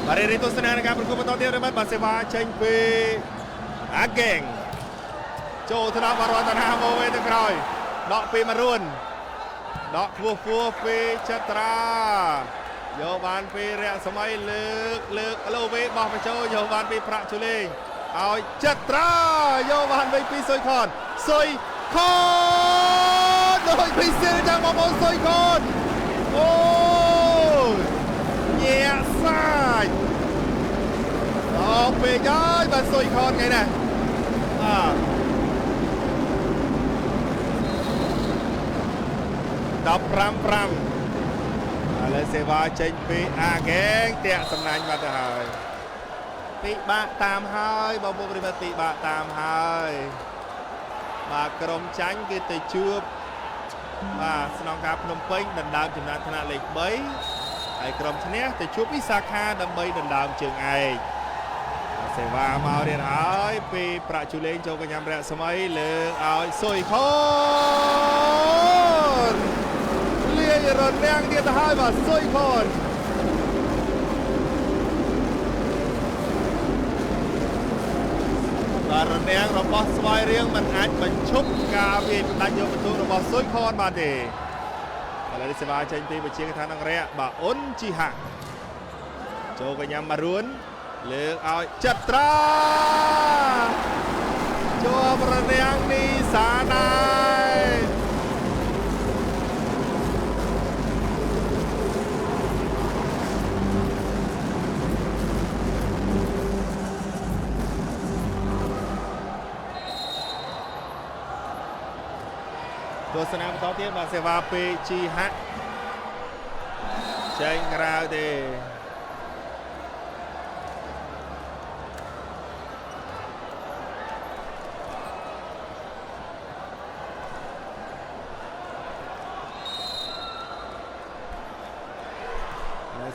បាទរីទស្សនាការប្រកួតបន្តទៀតរបស់បាទសេវាចេញពីអាហ្គេងចូលថ្នាក់បរតនាមកវិញទៅក្រោយដកពីម៉ារួនដកពោះពោះពីចត្រាយកបានពីរៈសម័យលើកលើកឡូវេបោះបញ្ចូលយកបានពីប្រាក់ជូលេងឲ្យចត្រាយកបានវិញពីសុយខនសុយខនដូចពីស៊ីលចាំបងប្អូនសុយខនអូ ច់អូពេកហើយបាទសុយខនថ្ងៃនេះបាទ15-5ឥឡូវសេវាចេញពីអាហ្គេងតាក់សំណាញ់បាត់ទៅហើយពិបាកតាមហើយបងប្អូនប្រិយមិត្តពិបាកតាមហើយបាទក្រុមចាញ់គឺទៅជួបបាទស្នងការភ្នំពេញដណ្ដើមចំណាត់ថ្នាក់លេខ3ហើយក្រុមឈ្នះទៅជួបវិសាខាដើម្បីដណ្ដើមជើងឯកសេវាមកទៀតហើយពីប្រាក់ជូលេងចូលកញ្ញាំរស្មីលើកឲ្យសុយខនលាយរនាំងទៀតទៅហើយបាទសុយខនបាទរនាំងរបស់ស្វាយរៀងមិនអាចបញ្ឈប់ការវាយផ្ដាច់យកបន្ទុករបស់សុយខនបានទេឥឡូវនេះសេវាចេញពីវិជាកថានរៈបាទអ៊ុនជីហាក់ចូលកញ្ញាំម៉ារួនលើកឲ្យចិត្រាជាប់រនាំងនេះសាណៃទស្សនាបន្តទៀតបាទសេវាពីជីហាក់ចេញក្រៅទេ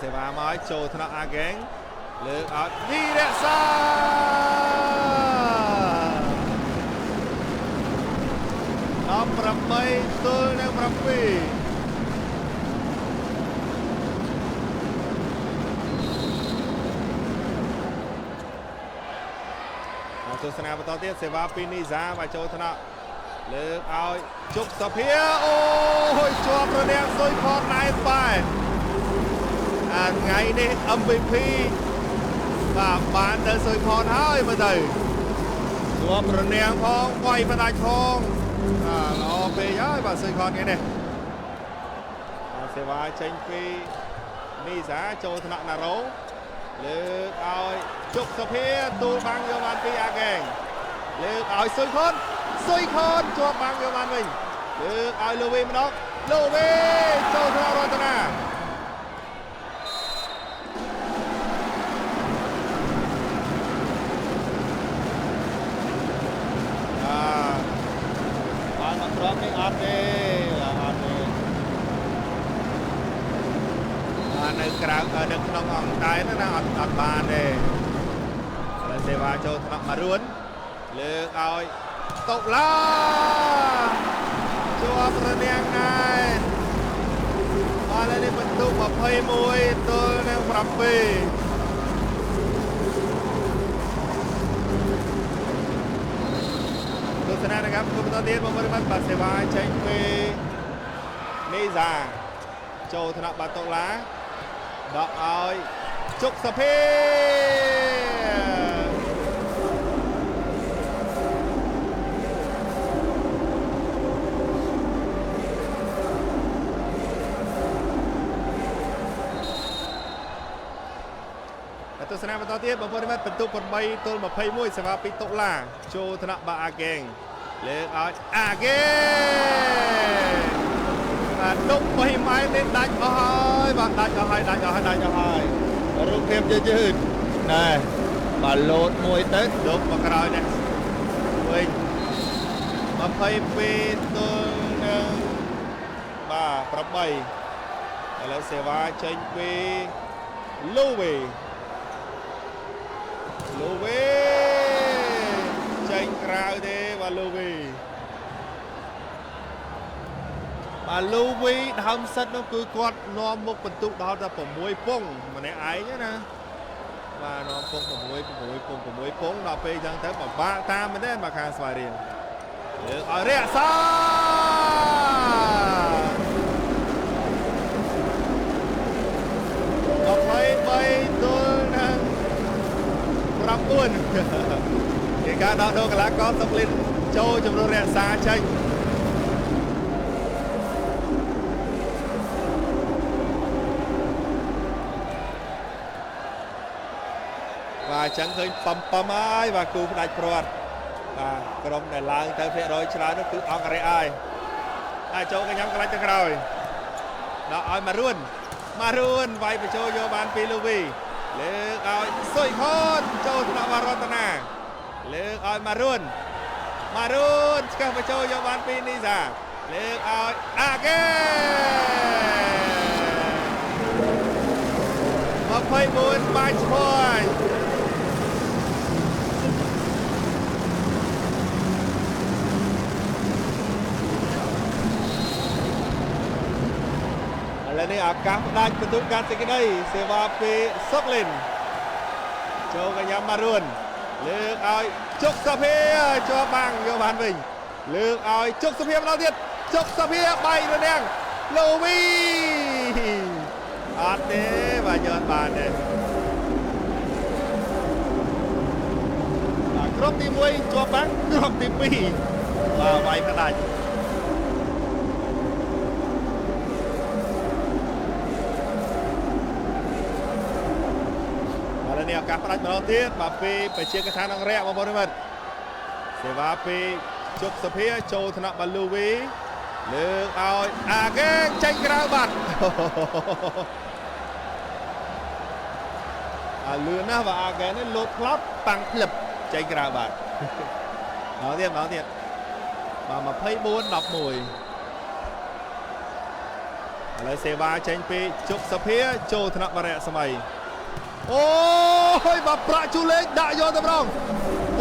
សេវាមកចូលថ្នាក់អាហ្គេងលើកឲ្យវីរសា18ទល់នឹង7មកទស្សនាបន្តទៀតសេវាពីនីសាមកចូលថ្នាក់លើកឲ្យជុកសភាអូយជាប់រនាំងសុយខនណែនបែអាថ្ងៃនេះ MVP បាទបានទៅសុយខនហើយមើលទៅជាប់រនាំងផងវាយផ្ដាច់ផងបាទល្អពេកហើយបាទសុយខនថ្ងៃនេះសេវាចេញពីនីសាចូលថ្នាក់ណារ៉ូលើកឲ្យជុកសភាទូលបាំងយកបានពីអាហ្គេងលើកឲ្យសុយខនសុយខនជាប់បាំងយកបានវិញលើកឲ្យលូវីម្ដងលូវីចូលថ្នាក់រតនាបានមកត្រង់នេះអត់ទេអត់ទេបាននៅក្រៅនៅក្នុងអង្គតែណាអត់អត់បានទេឥឡូវសេវាចូលថ្នាក់ម៉ារួនលើកឲ្យតុឡាជាប់រនាំងណែនបាទនេះបន្ទុក21ទល់នឹង7ទស្សនាนะครับคุณបន្តទៀតបងប្អូនបាទសេវាចេញពីនីសាចូលថ្នាក់បាតុឡាដកឲ្យជុកសភាទស្សនាបន្តទៀតបងប្អូនបាទបន្ទុក8ទល់21សេវាពីតុឡាចូលថ្នាក់បាអាហ្គេងលើកឲ្យអាហ្គេបាទដុក3ម៉ែត្រនេះដាច់អស់ហើយបាទដាច់អស់ហើយដាច់អស់ហើយដាច់អស់ហើយរូបភាពយឺតណែបាទលោតមួយទៅដុកមកក្រោយនេះវិញ22ទល់នឹងបាទ8ឥឡូវសេវាចេញពីលូវីលូវីចេញក្រៅទេបាទលូវីបាទលូវីដើមសិតនោះគឺគាត់នាំមុខបន្ទុកដល់តែ6ពងម្នាក់ឯងណាបាទនាំពង6 6ពង6ពងដល់ពេលអញ្ចឹងទៅពិបាកតាមមែនទេបាទខាងស្វាយរៀងលើកឲ្យរក្សា23ទល់នឹង9គេការដោះដូរកីឡាករសុកលិនចូលជំរុញរក្សាចេញ បាទអញ្ចឹងឃើញប៉ំហើយបាទគូផ្ដាច់ព្រាត់បាទក្រុមដែលឡើងទៅភាគរយច្រើននោះគឺអង្គរៈហើយហើយចូលកញ្ញាំកន្លែងទៅក្រោយដល់ឲ្យម៉ារួនវាយបញ្ចូលយកបានពីលូវីលើកឲ្យសុយខនចូលថ្នាក់រតនាលើកឲ្យម៉ារួនឆ្កឹះបញ្ចូលយកបានពីនីសាលើកឲ្យអាកេ24បាច់ឆ្វយឥឡូវនេះឱកាសផ្ដាច់បន្ទុកការសេចក្តីសេវាពីសុកលិនចូលកញ្ញាម៉ារួនលើកឲ្យជុកសភាជាប់បាំងយកបានវិញលើកឲ្យជុកសភាម្ដងទៀតជុកសភាបែករនាំងលូវីអត់ទេបាទយកបានទេបាទក្រុមទី1ជាប់បាំងក្រុមទី2បាទវាយផ្ដាច់នេះឱកាសផ្ដាច់ម្ដងទៀតបាទពីបជាកថាអង្គរៈបងប្អូនមិត្តសេវាពីជុកសភាចូលថ្នាក់បាលូវីលើកឲ្យអាកេចេញក្រៅបាត់អាលឿនណាស់បាទអាកេនេះលោតផ្លោតប៉ាំងផ្លឹបចេញក្រៅបាត់ម្ដងទៀតបាទ24 11ឥឡូវសេវាចេញពីជុកសភាចូលថ្នាក់បរិយសម័យអូយបាទប្រាក់ជូលេកដាក់យកតែម្ដង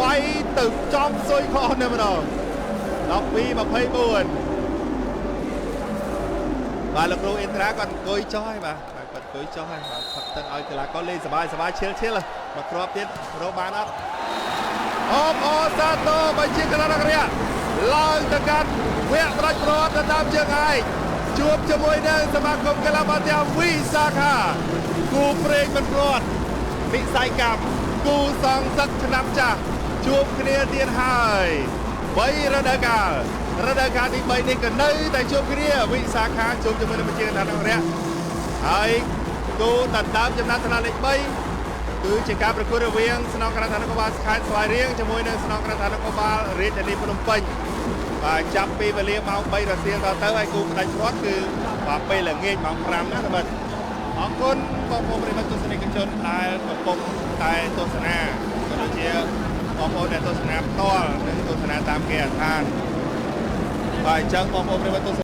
វាយទៅចំសុយខុសតែម្ដង12 24បាទលោកគ្រូអ៊ីនត្រាគាត់អង្គុយចុះហើយបាទគាត់អង្គុយចុះហើយបាទផឹកទាំងឲ្យកីឡាករលេងសบายសบายឈៀលឈៀលមកគ្រាប់ទៀតរកបានអត់អបអសាទរបើជាកីឡាករឡើងទៅកាន់វគ្គផ្ដាច់ព្រាត់ទៅតាមជើងឯកជួបជាមួយនឹងសមាគមកីឡាបាល់ទះវិសាខាគូព្រេងមិនព្រាត់វិស័យកម្មគូសងសឹកឆ្នាំចាស់ជួបគ្នាទៀតហើយ3រដូវកាលរដូវកាលទី3នេះក៏នៅតែជួបគ្នាវិសាខាជួបជាមួយនឹងប្រជាជនអង្គរៈហើយគូដណ្ដើមចំណាត់ថ្នាក់លេខ3គឺជាការប្រកួតរវាងស្នងការដ្ឋាននគរបាលខេត្តស្វាយរៀងជាមួយនឹងស្នងការដ្ឋាននគរបាលរាជធានីភ្នំពេញបាទចាប់ពីវេលាម៉ោង3រសៀលតទៅហើយគូផ្ដាច់ព្រាត់គឺបាទពេលល្ងាចម៉ោង5ណាបាទអរគុណបងប្អូនប្រិយមិត្តទស្សនិកជនដែលកំពុងតែទស្សនាក៏ដូចជាបងប្អូនដែលទស្សនាផ្ទាល់និងទស្សនាតាមគេហដ្ឋានបាទអញ្ចឹងបងប្អូនប្រិយមិត្តទស្ស